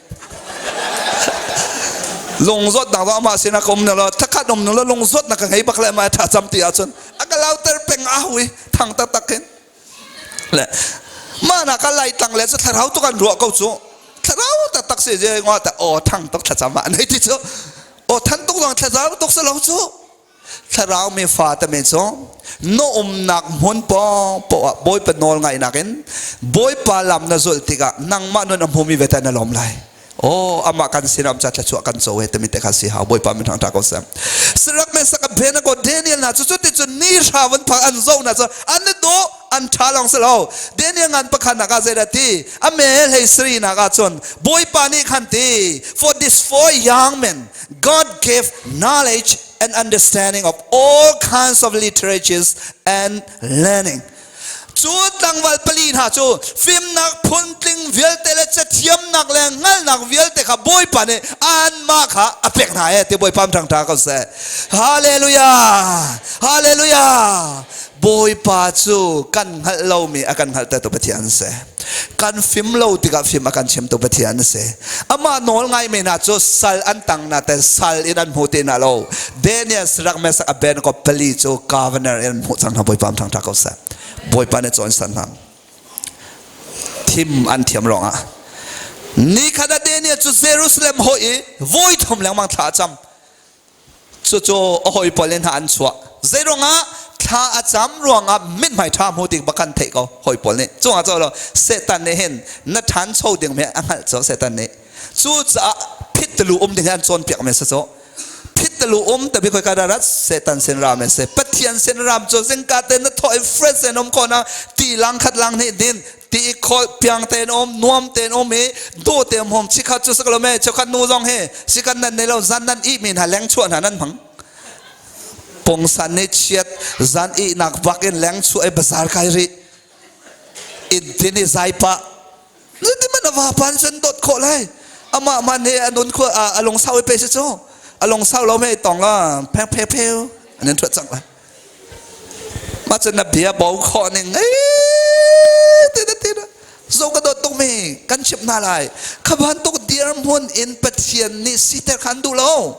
lungzawt nak ama sin a kom na lo thakhat om na lo lungzawt na ka ngei bak le ma tha cham ti ahcun a ka lauter peng a hui thang taktak hin le mah na ka lai tlang le cu thlarau tuk an ruah ko cu thlarau taktak si je ngwa ta aw thang tuk thlacam ah nei ti cu aw than tuk zong thlarau tuk si lo cu thlarau mi fa te me cu na umnak hmun pawng poah bawipa nawl ngaihnak in bawipa lam na zulh tikah nangmah nun a hmumi ve ta na lawm lai Oh, amah kan sinam ca thluachuah kan co he timi te kha si hau Bawipa min thang ta ko sem. Sarak me sak ben ko Daniel na cu cu ti cu ni hra van phak an zo na cu an do an tha long se lo. Daniel ngan pakhat nak ah zeidah ti a me hlei sri nak ah cun Bawipa nih khan ti for this four young men God gave knowledge and understanding of all kinds of literatures and learning. Cu tlangval pali hna cu fimnak phuntling vialte le cathiamnak le hngalhnak vialte kha Bawipa nih anmah kha a pek hna e ti Bawipa thang ṭha ko seh. Hallelujah! Hallelujah! Bawipa cu kan hngalh lomi a kan hngalhtertu Pathian a si. Kan fim lo tikah fim a kan chimtu Pathian a si. Amah nawl ngaimi hna cu sal an tang na ten sal in an hmu ti hna lo. Daniel Sarak Mesak Abednego pali cu governor in an hmuh cang hna Bawipa thang ṭha ko seh. Bawipa nih cawn san hna. Thim an thiam ruangah ni khat ah Daniel cu Jerusalem hawih i voi thum lengmang thla a cam. Cucu a hawi pawl in hna an chuah. Zei ruangah thla a cam ruangah mithmai ṭha hmu ding bak kan theih ko hawi pawl nih. Cungah cu lo Satan nih hin na ṭhancho ding mi a hngalh cu Satan nih. Cucaah phit telu um ding hi an cawnpiak mi si cu. Phit telu um tabi khoi ka rat Satan sin ram se. Pathian sin ram cu zingka te na thawh i fresh en um ko na ti lang khat lang nih din ti i kholh piang tein um nuam tein um i do te um hom chikhat cu sak lo me chokhat nu zong he sikan nan nei lo zan nan i mi hna leng chuah hna nan hmang pongsan ne chiat zan i nak bak in leng chuah i bazar kai ri in tin i zai pa ti man ava pan sen dot khawh lai amah man he anun khu alung sau i pe si cu alung sau lo me tong la pheng pheu pheu anan thuat cang la Mah cu na bia bo khawh ning ti zo ka dawt tuk mi kan chimh hna lai kha bantuk dirhmun in Pathian nih siter khan duh lo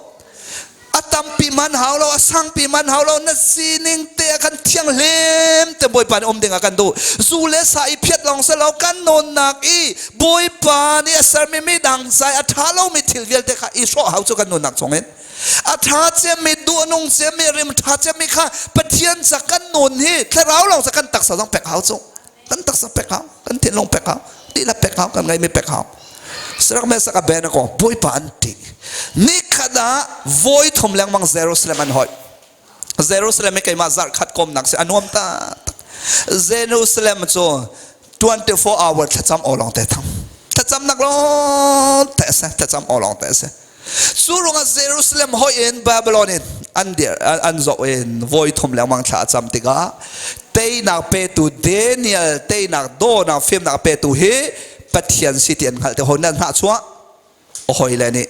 a tampi man hau lo a sangpi man hau lo na sining te ah khan thianghlim te Bawipa nih um ding ah kan duh zu le sa i phiat lawng si lo kan nunnak i Bawipa nih a sermi mi dang zai a ṭha lomi thil vialte kha i hrawh hau cu kan nunnak chungin a ṭha cemmi duh a nung cemmi rim ṭha cemmi kha Pathian ca kan nun hi thlarau lawng ca kan taksa zong pek hau cu kan taksa pek hau kan thinlung pek hau dihlak pek hau kan ngeimi pek hau sarak me sak a ben ko Bawipa an ṭih nikhat ah voi thum lengmang Jerusalem an hoih Jerusalem i keimah zarh khat komnak si a nuam ta Jerusalem cu. 24 hour thlacam aw lawng te thang. Thlacamnak lawng te a si. Thlacam aw lawng te a si. Cu ruangah Jerusalem hoi in Babylon in an dir an zoh in voi thum lengmang thla a cam tikah teinak petu Daniel teinak dawnak fimnak petu hi Pathian si ti an hngalh te hoi nan hnah chuah hoi le nih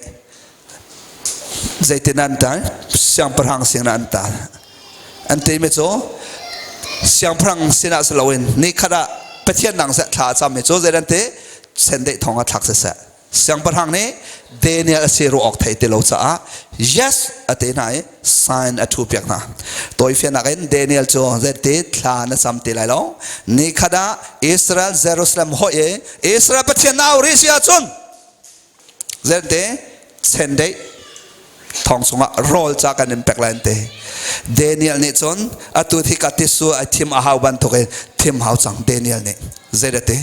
zeitin an tal siangpahrang sin an tal an ti mi cu siangpahrang sinah si loin ni khat ah Pathian nang seh thla a cam mi cu zei an ti sendeih thong ah thlak siseh. Siangpahrang nih Daniel a si ruah awk thei ti lo caah yes a ti hna i sign a thu piak hna. Tawifiannak in Daniel cu zeiti thla na cam ti lai lo. Ni khat ah Israel Jerusalem hoih i Israel Pathian na au rih si ahcun zeiti chendeih thong chungah rawl ca kan in pek lai an ti. Daniel nih cun atu hi ka tisu ai thim a hau bantuk in thim hau cang Daniel nih zei dah ti.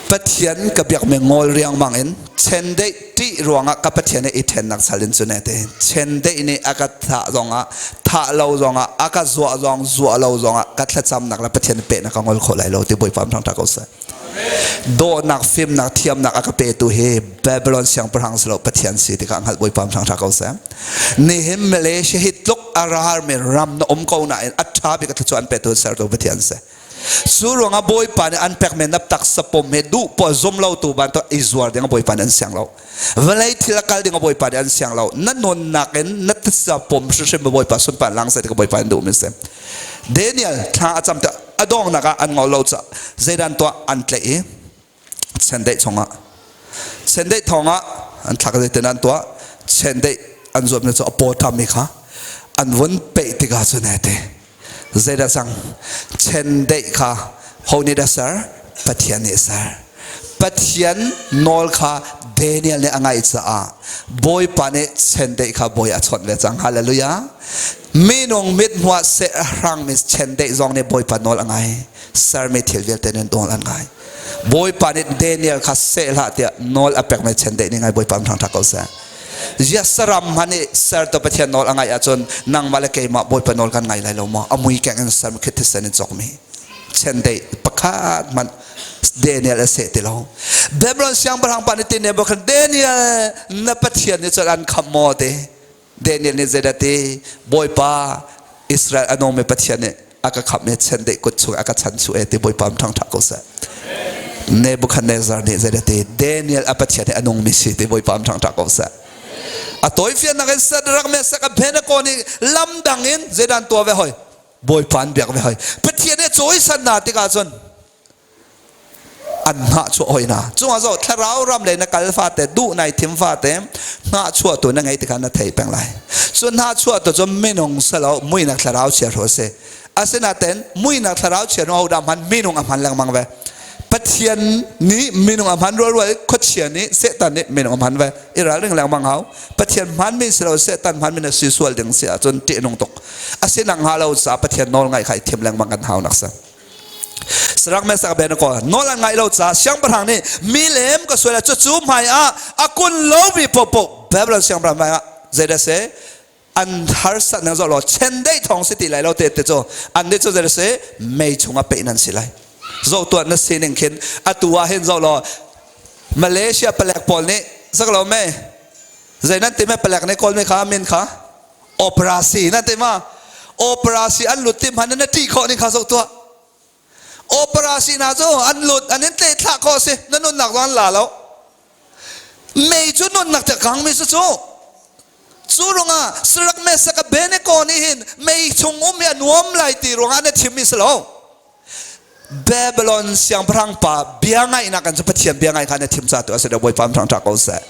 Pathian ka biakmi ngawl riangmang in chendeih ṭih ruangah ka Pathian he i ṭhennak sal in cu ne te. Chendeih nih a ka thah zongah thah lo zongah a ka zuah zong zuah lo zongah ka thlacamnak le Pathian pehnak ka ngol khawh lai lo ti Bawipa thangṭhat ko seh. Dawhnak, fimnak, thiamnak a ka petu hi Babylon siangpahrang si lo Pathian si ti kha hngalh Bawipa thangṭhat ko seh. Nihin Malaysia hi tluk a rarmi ram na um ko nain a ṭha bik a thluachuah an petu sertu Pathian si. Cu ruangah Bawipa nih an pekmi na taksa pum he duh poah zum lo tu bantuk i zuar ding Bawipa nih an siang lo. Vawlei thil a kal ding Bawipa nih an siang lo. Na nunnak in na taksa pum hrimhrim Bawipa sunpar lang seh ti Bawipa nih duhmi si. Daniel thla a cam te a dongnak ah an ngol lo caah zeidan tuah an tlaih i chendeih chungah chendeih thawngah an thlak zeitin an tuah chendeih an zuammi cu a paw ṭammi kha an vun peih tikah cun he ti Zeidah cang? Chendeih kha ho nih dah ser? Pathian nih ser. Pathian nawl kha Daniel nih a ngaih caah Bawipa nih chendeih kha bawi a chawnh ve cang. Hallelujah. Minung mit hmuah seh hrangmi chendeih zong nih Bawipa nawl a ngai. Sermi thil vialte nih nawl an ngai. Bawipa nih Daniel kha seh hlah tiah nawl a pekmi chendeih nih ngai Bawipa thangṭhat ko seh. Ziah saram hmanh i sertu Pathian nawl a ngaih ahcun nangmah le keimah Bawipa nawl kan ngai lai lo maw? A mui keng in ser khi thisen in cawkmi chendeih pakhat hmanh Daniel a seh ti lo. Babylon siangpahrang pa nih ti Nebuchadnezzar Daniel na Pathian nih cun an khamh maw ti? Daniel nih zeidah ti? Bawipa Israel a nungmi Pathian nih a ka khamh i chendeih kut chung a ka chan chu e ti Bawipa ṭhangṭha ko seh. Nebuchadnezzar nih zeidah ti? Daniel a Pathian hi a nungmi si ti Bawipa ṭhangṭha ko seh. A tawifiannak in Shadrach, Meshach, Abednego nih lam dang in zeidah an tuah ve hoi? Bawipa an biak ve hoi. Pathian nih cawisan hna tikah cun an hnahchuah hoi hna. Cungah zoh thlarau ram lei na kal fate duh nai thim fate hnahchuah tu na ngei tikah na thei peng lai. Cu hnahchuah tu cu minung salo muinak thlarau chia hro si. Asinain muinak thlarau chia nu hodah hman minung a hman lengmang ve. Pathian nih minung a hman rual rual khuachia nih Satan nih minung a hman ve. I ralring lengmang hau. Pathian hmanmi si lo Satan hmanmi na si sual ding si ahcun ṭihnung tuk. Asinang hnga lo caah Pathian nawl ngaih kha i thim lengmang kan hau nak si. Sarak Mesak Abednego nawl an ngaih lo caah siangpahrang nih milem ka sual cucu hmai ah a kun lomi popo Babylon siangpahrang hmai ah zeidah si an harsat na zoh law chendeih thawng si ti lai lo te te cu an nih cu zeidah si mei chungah peih nan si lai zoh tuah na sining khin atu ah hin zoh law Malaysia palek pawl nih sak lo me zei nan ti me palek nih kawl mi kha min kha operasi na ti ma operasi an lut ti hman na ṭih khawh ning kha zoh tuah operasi hna cu an lut an in tleh thlah khawh si na nunnak zong an la lo mei cu nunnak te kang mi su cu cu ruangah sarak me saka beneko nih hin mei chung um hi a nuam lai ti ruangah na thim mi si lo Babylon siangpahrang pa bia ngaihnak kan cu Pathian bia ngai kha na thim ca tu a si lo Bawipa thang ṭha ko seh.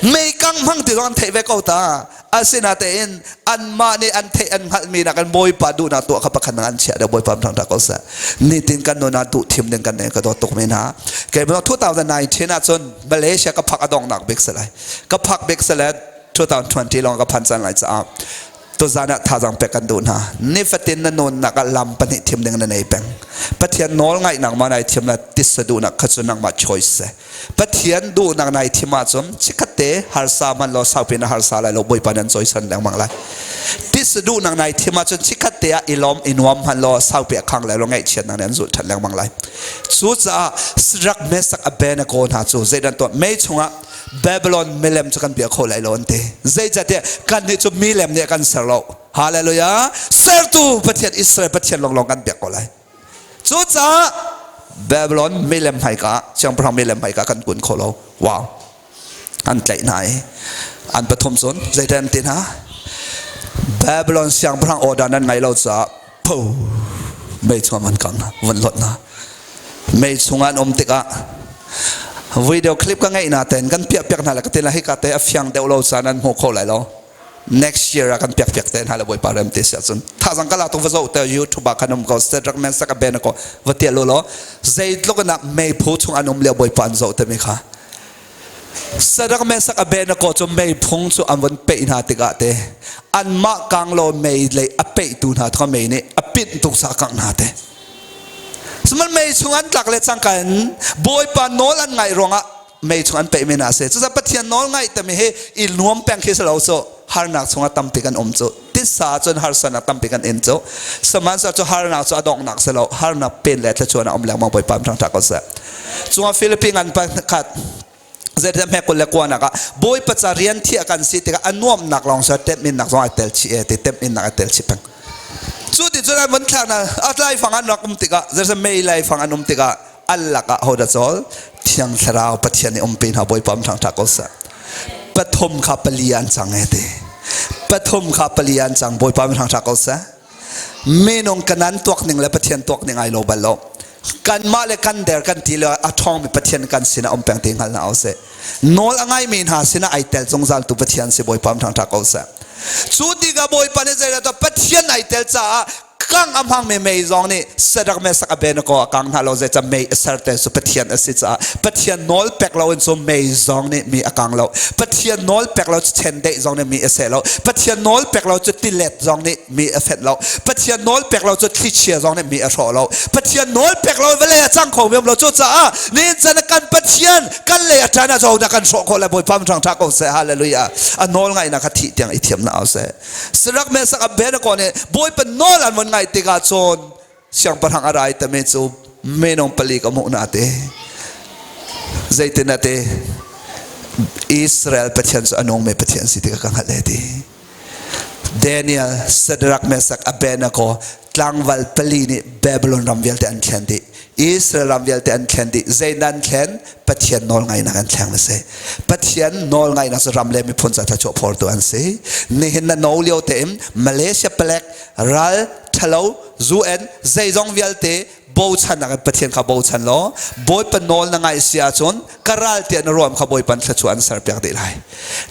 Meikang hmang ti zong an theih ve ko ta. Asinatein anmah nih an theih an hngalhmi nak in Bawipa duhnak tuah kha pakhat an chiah deuh Bawipa thang ṭha ko seh. Nitin kan nun ah duh thim ding kan nei ka dawt tuk mi hna. Kei 2019 ahcun Malaysia ka phak a donghnak bik si lai. Ka phak bik si le 2020 lawng ka phan cang lai caah. Tuzan ah thazaang pek kan duh hna. Nifatin na nunnak ah lam pahnih thim ding na nei peng. Pathian nawl ngaihnak ma nai thim la tissa duhnak kha cu nangmah choice si. Pathian duhnak nai thim ahcun chikkhat te harsa man law saupi na harsa lai lo Bawipa nan cawisan lengmang lai. Tissa duhnak nai thim ahcun chikkhat te ah i lawm i nuam hman law saupi a khang lai lo ngaihchiatnak nih an zulh ṭhan lengmang lai. Cucaah Shadrach Meshach Abednego hna cu zeidan tuah mei chungah Babylon milem cu kan bia kho lai lo an ti. Zeicahtiah kannih cu milem nih a kan ser lo. Hallelujah! Sertu Pathian Israel Pathian lawnglawng kan biak ko lai. Cucaah Babylon milem hmaika, siangpahrang milem hmaika kan kun kho lo. Wow! An tlaih hna i an pathum cun zeidah an ti hna? Babylon siangpahrang order nan ngai lo caah pho mei chungah van kang hna, van lot hna. Mei chungah an um tikah video clip ka ngeih na ten kan piah piak hna le ka ti la hika te a fiang deuh lo caan an hmu kho lai lo. Next year ah kan piak piak te hna le Bawipa rem te sia cun thazang ka la tuk va zoh te YouTube ah khan um ko Shadrach Meshach Abednego va tial u law zeitluk in ah meiphu chung an um lio Bawipa an zoh te mi kha Shadrach Meshach Abednego cu meiphung cu an von peih hna tikah te anmah kang law mei lei a peihtu hna kha mei nih a pinh tuk sa kangh hna te. Sihmanhsehlaw mei chung an tlak le cangka in Bawipa nawl an ngaih ruangah mei chung an peih men ah si. Cucaah Pathian nawl ngaih timi hi i nuam peng khi si lo cu harnak chungah tampi kan um cu titsa cun harsanak tampi kan in cu sihmanhsehlaw cu harnak cu a donghnak si lo harnak pen le thluachuah a um lengmang Bawipa thangṭhat ko seh. Cungah Philippine ngan pakhat zeidah hme 29 nak ah Bawipa ca rian thiah kan si tikah a nuamnak lawng sa temhinnak zong ai tel chih e ti temhinnak ai tel chih peng. Cu ti cun an vun thlak na a laifang an rak um tikah zeizah mei laifang an um tikah an lakah hodah cawl Thiang Thlarau Pathian nih umpi hna Bawipa um ṭhangṭha ko seh. Pathum kha pali an cang e ti. Pathum kha pali an cang Bawipa um ṭhangṭha ko seh. Minung kanan tuak ning le Pathian tuak ning ai lo bal lo. Kanmah le kan der kan ti le a ṭhawngmi Pathian kan sinah um peng ti hngal hna usih. Nawl a ngaimi hna sinah ai tel zungzal tu Pathian si Bawipa um ṭhangṭha ko seh. Cu tikah Bawipa nih zeidah Pathian ai tel caah kang a hmangmi mei zong nih Shadrach Meshach Abednego a kang hna lo zeicah mei a ser cu Pathian a si caah Pathian nawl pek lo in cu mei zong nih mi a kang lo Pathian nawl pek lo cu chendeih zong nih mi a seh lo Pathian nawl pek lo cu tilet zong nih mi a fenh lo Pathian nawl pek lo cu thlichia zong nih mi a hrawh lo Pathian nawl pek lo vawlei a cang kho mi um lo cucaah nihin chan kan Pathian kan lei a ṭan a zo na kan hrawh khawh lai Bawipa ṭhang ṭha ko seh hallelujah a nawl ngaihnak kha thih tiang i thiam na au seh Shadrach Meshach Abednego nih Bawipa nawl an von ngaih tikah cun siangpahrang a rai tami cu minung pali ka hmuh hna te zeitin a ti Israel Pathian cu a nungmi Pathian si ti ka hngalh le ti Daniel Shadrach Meshach Abednego tlangval pali nih Babylon ram vialte an thlen dih Israel ram vialte an thlen dih zei nan thlen Pathian nawl ngaihnak an thleng a si Pathian nawl ngaihnak cu ram le miphun ca thluachuah phortu an si nihin na no lio tein Malaysia palek ral ṭhalo UN zeizong vialte bochan nak in Pathian kha bochan law Bawipa nawl na ngaih si ahcun ka ral tiah na ruam kha Bawipa thluachuah an serpiak dih lai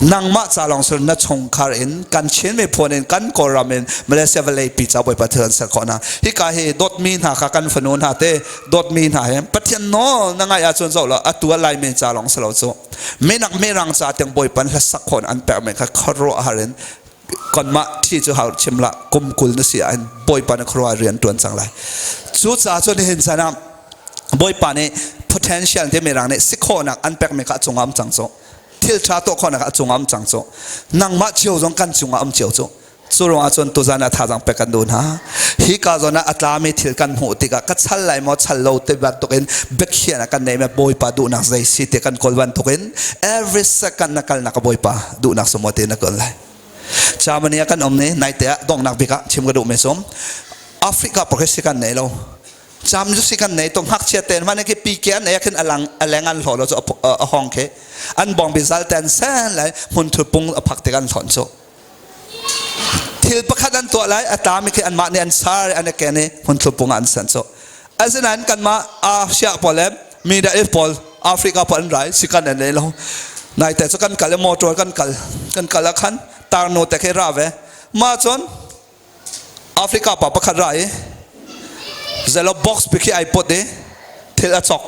nangmah ca lawng sir na chungkhar in kan Chin miphun in kan Kawlram in Malaysia vawlei pi ca Bawipa thil an ser khawh hna hika hi dawtmi hna kha kan fanu hna te dawtmi hna he Pathian nawl na ngaih ahcun zoh law atu a Laimi ca lawng si lo cu minak mirang ca tiang Bawipa hlasak khawh an pek men kha khuaruah har in kanmah thi cu hau chim la kum 20 na si ah hin Bawipa na khuaruah rian tuan cang lai cu ca cu nihin chan ah Bawipa nih potential te mirang nih si khawhnak an pekmi kha a cungah um cang cu thil ṭha tuah khawhnak a cungah um cang cu nangmah cio zong kan cungah um cio cu cu ruangah cun tuzan ah thazaang pek kan duh hna hi ka zawn ah a tlami thil kan hmuh tikah ka chal lai maw chal lo ti bantukin biakhiahnak kan neih Bawipa duhnak zei si ti kan kawl bantukin every second na kalnak ka Bawipa duhnak su maw ti na kawl lai Germany ah kan um ni naite ah donghnak bik ah chim ka duh mi sum Africa pakhat si kan nei lo Cam cu si kan nei to ngakchia ten man khi pike an ek hin alang aleng an hlo lo cu a hong khi an bong bi zal ten sen lai hmun thu pung a phak tik an hlon cu thil pakhat an tuah lai a tami khi anmah nih an sar an ken i hmun thu pung an sen cu asinain kanmah Asia pawl le Middle East pawl Africa pawl an rai sikan an nei lo naite cu kan kal i motor kan kal kan kal ah khan tarnu te khi ra ve ma cun Africa pa pakhat ra i zelo box pi khi ai pot i thil a chok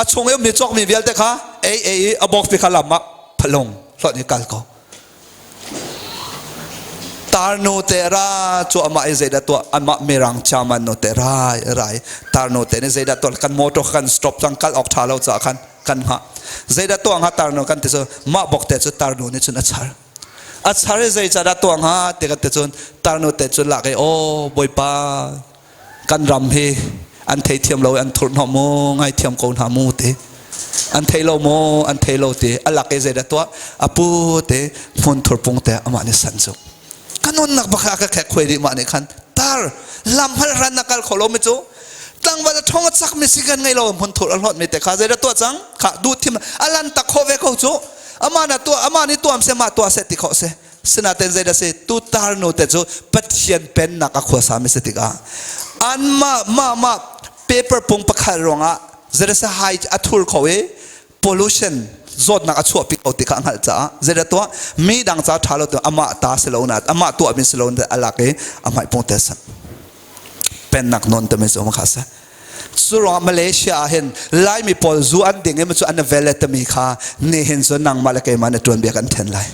a chung i ummi cawkmi vialte kha ei ei i a box pi kha lam ah phalung hlawt i kal ko. Tarnu te ra cu amah i zeidah tuah, amah mirang chairman nu te rai rai tarnu te nih zeidah tuah, kan motor kan stop cang, kal awk tha lo caah khan kan hngah. Zeidah tuah hnga tarnu kan ti cu, mah bok te cu tarnu nih cun a char. A char i zeicadah tuah hnga ti kan ti cun, tarnu te cu lak i, "Aw Bawipa, kan ram hi an theithiam lo i an thurhhnawh mu, ngaithiam ko hna mu," ti. An thei lo maw, an thei lo ti. A lak i zeidah tuah, a pu te hmunthur pung te amah nih san cu. Ka nunnak bak a ka khek khuai dih. Mah nih khan tar lam hal ran na kal kho lo mi cu, tlangval a thong a chak mi si kan ngei lo, hmunthur a hlawt mi te kha zeidah tuah cang kha, duh thim a lan tak khawh ve ko cu. Amah na tuah, amah nih tuam se, mah tuah seh ti khawh se. Sinaten zeidah si, tu tarnu te cu Pathian pennak a khuasa mi si tikah, an mah mah mah paper pung pakhat ruangah zeidah si hai a thur kho i pollution zawtnak a chuahpi ko ti kha a hngalh caah, zeidah tuah, mi dang ca ṭha lo tu, amah ta si lo na, amah tuah mi si lo na, a lak i a hmai pung te san. Pennak non te mi cu kha si. Curuangah Malaysia ah hin Laimi pawl zu an ding i cu an vel tami kha nihin cu nangmah le keimah na ṭuan bia kan ṭhen lai.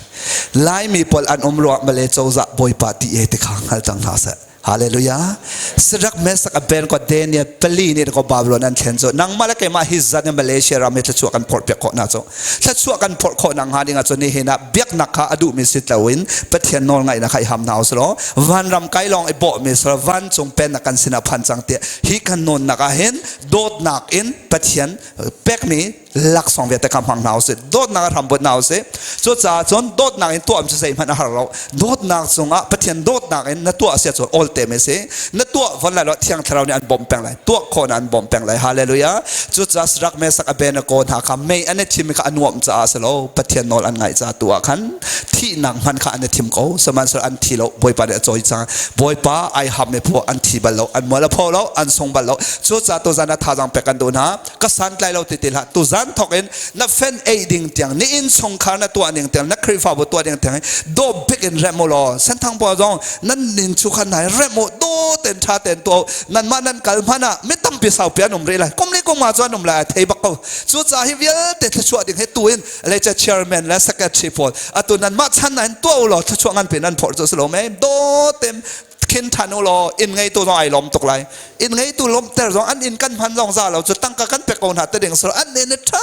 Laimi pawl an um ruangah Malay cozah Bawipa ti e ti kha hngal cang hna seh. Hallelujah. Sadak Mesak Abednego Daniel pali nih ko Babylon an thlen cu nangmah le keimah hi zan in Malaysia ram hi thluachuah kan phorh piak khawh na cu. Thluachuah kan phorh khawh nak hnga ding ah cun nihin ah biaknak kha a duhmi si loin Pathian nawl ngaihnak kha i ham hna usih law, vanram kai lawng i bawhmi si law, vancung pennak kan sinah phan cang tiah hi kan nawnnak ah hin dawtnak in Pathian pekmi laksawng vialte kha hmang hna usih, dawtnak a hram buat hna usih. Cucaah cun dawtnak in tuah cu zeihmanh a har lo. Dawtnak cungah Pathian dawtnak in na tuah sia cun awl te me si. Na tuah von lai lo, Thiang Thlarau nih an bawmh peng lai, tuah khawh na an bawmh peng lai. Hallelujah. Cucaah Sadak Mesak Abednego hna kha mei an i thim kha a nuamh caah si lo, Pathian nawl an ngaih caah tu ah khan thihnak hman kha an i thim ko. Sihmanhsehlaw an thi lo, Bawipa nih a cawi cang. Bawipa ai ham mi phu an thi bal lo, an mual a pho lo, an sung bal lo. Cucaah tuzan ah thazaang pek kan duh hna. Ka santlai lo ti ti hlah. Tuzan thawk in na fen ei ding tiang, ni inn chungkhar na tuah ning tiang, na Khrihfabu tuah ding tiang do bik in rem u law, Senthang pawl zong nan nin chu khan nai rem u, do ten tha ten to nan mah nan kal hmana mi tampi saupi an um rih lai, kum li kum nga cu an um lai, thei bak ko. Cu ca hi vialte thluachuah ding he tu in le chairman le secretary pawl atu nan mah chan na hin tuah u law, thluachuah ngan pin an phorh cu si lo me. Do tem khin than u law, inn ngeitu zong ai lawm tuk lai. Inn ngeitu lawmhter zong, an inn kan hman zong za lo cu, tangka kan pek ko hna te ding so, an inn tha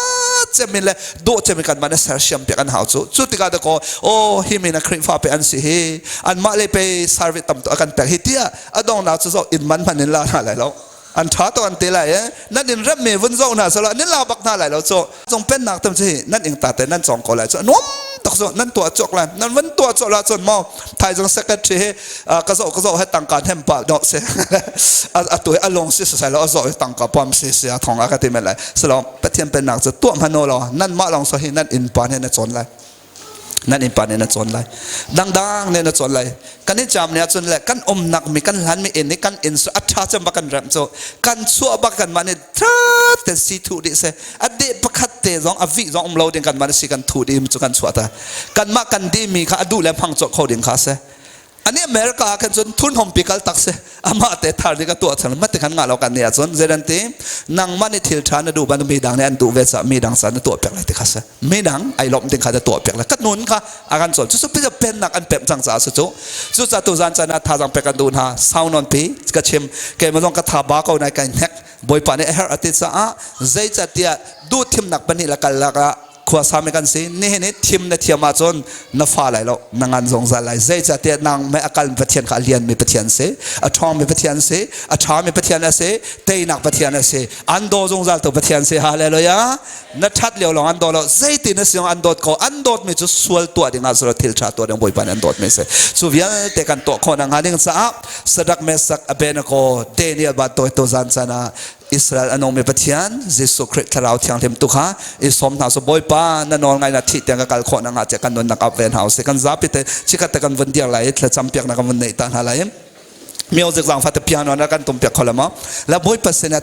cem in le dawh cem in kan man sersiam piak an hau cu. Cu tikah dakaw, oh, hi mi na Khrihfa pe an si hi, anmah le pe service tam tu kan pek hi tiah adong na cu zo inn man hman in la hna lai lo. An tha to an te lai e, nan in rem me vun zo hna salo, nan la bak hna lai lo cu. Zong pennak tam cu hi nan ing ta te nan cong ko lai cu, nuam tak cu nan tuah cawk lai, nan van tuah cawk la cun maw thaizang secretary he ka zoh ka zoh he tangka hem pa do se a tu a long si sai lo, a zoh tangka pam si si a thong a ka ti men lai. Salo Pathian pennak cu tuah hmano lo, nan mah long so hi nan inn pa ne na cawn lai, nan innpa nih na cawn lai, dangdang nih na cawn lai. Kan i jam ne ahcun le kan umnak mi, kan hlan mi inn i kan inn a ṭha cem bak kan remh cu, kan chuah bak kan mah nih ṭha te si thuh dih se, a deh pakhat te zong a vih zong um lo ding kan mah si kan thuh dih cu, kan chuah ta, kan mah kan dih mi kha a duh le hmang cawh kho ding kha se. Ani America ah khan cun thun pi kal tak se, amah te thar ding a tuah cang mate khan nga lo. Kan nih ahcun zeidan ti, nangmah nih thil ṭha na duh ban mi dang nih an duh ve ca, mi dang ca na tuah piak lai ti kha se, mi dang ai lawmh ding kha na tuah piak lai. Ka nun kha a kan cawn cu cu pennak an pemh cang caah su cu. Cu ca tu zan caan ah thazaang pek kan duh hna. Sau non pi ka chim, keimah zong ka tha ba ko nai, kai hnek. Bawipa nih a herh a ti caah. Zeicahtiah duh thimnak pahnih la kal lak ah khua sami kan si. Nihin hi thim na thiam ahcun na fa lai lo, na ngan zungzal lai. Zeicahtiah nang mei a kal Pathian kha a lianmi Pathian si, a ṭhawngmi Pathian si, a ṭhami Pathian a si, teinak Pathian a si, an daw zungzal tu Pathian si. Hallelujah. Na ṭhat lio lawng an daw lo, zeitin na si an dawt ko. An dawtmi cu sual tuah ding ah silo, thil ṭha tuah ding Bawipa nih an dawtmi si. Cu vialte kan tuah khawh nakhnga ding caah Sadak Mesak Abednego Daniel bantuk tu zan caan ah Israel a nungmi Pathian Jesuh Khrih Thlarau Thianghlim tu kha i sawm hna su. Bawipa, na nawl ngai na thih tiang ka kal khawh nakhnga che kan nunnak ap ve hna usih. Kan zapi te chikkhat te kan vun dir lai i thlacam piaknak kan vun neih ta hna lai. Music zangfa te piano na kan tum piak kho le maw la Bawipa sinah.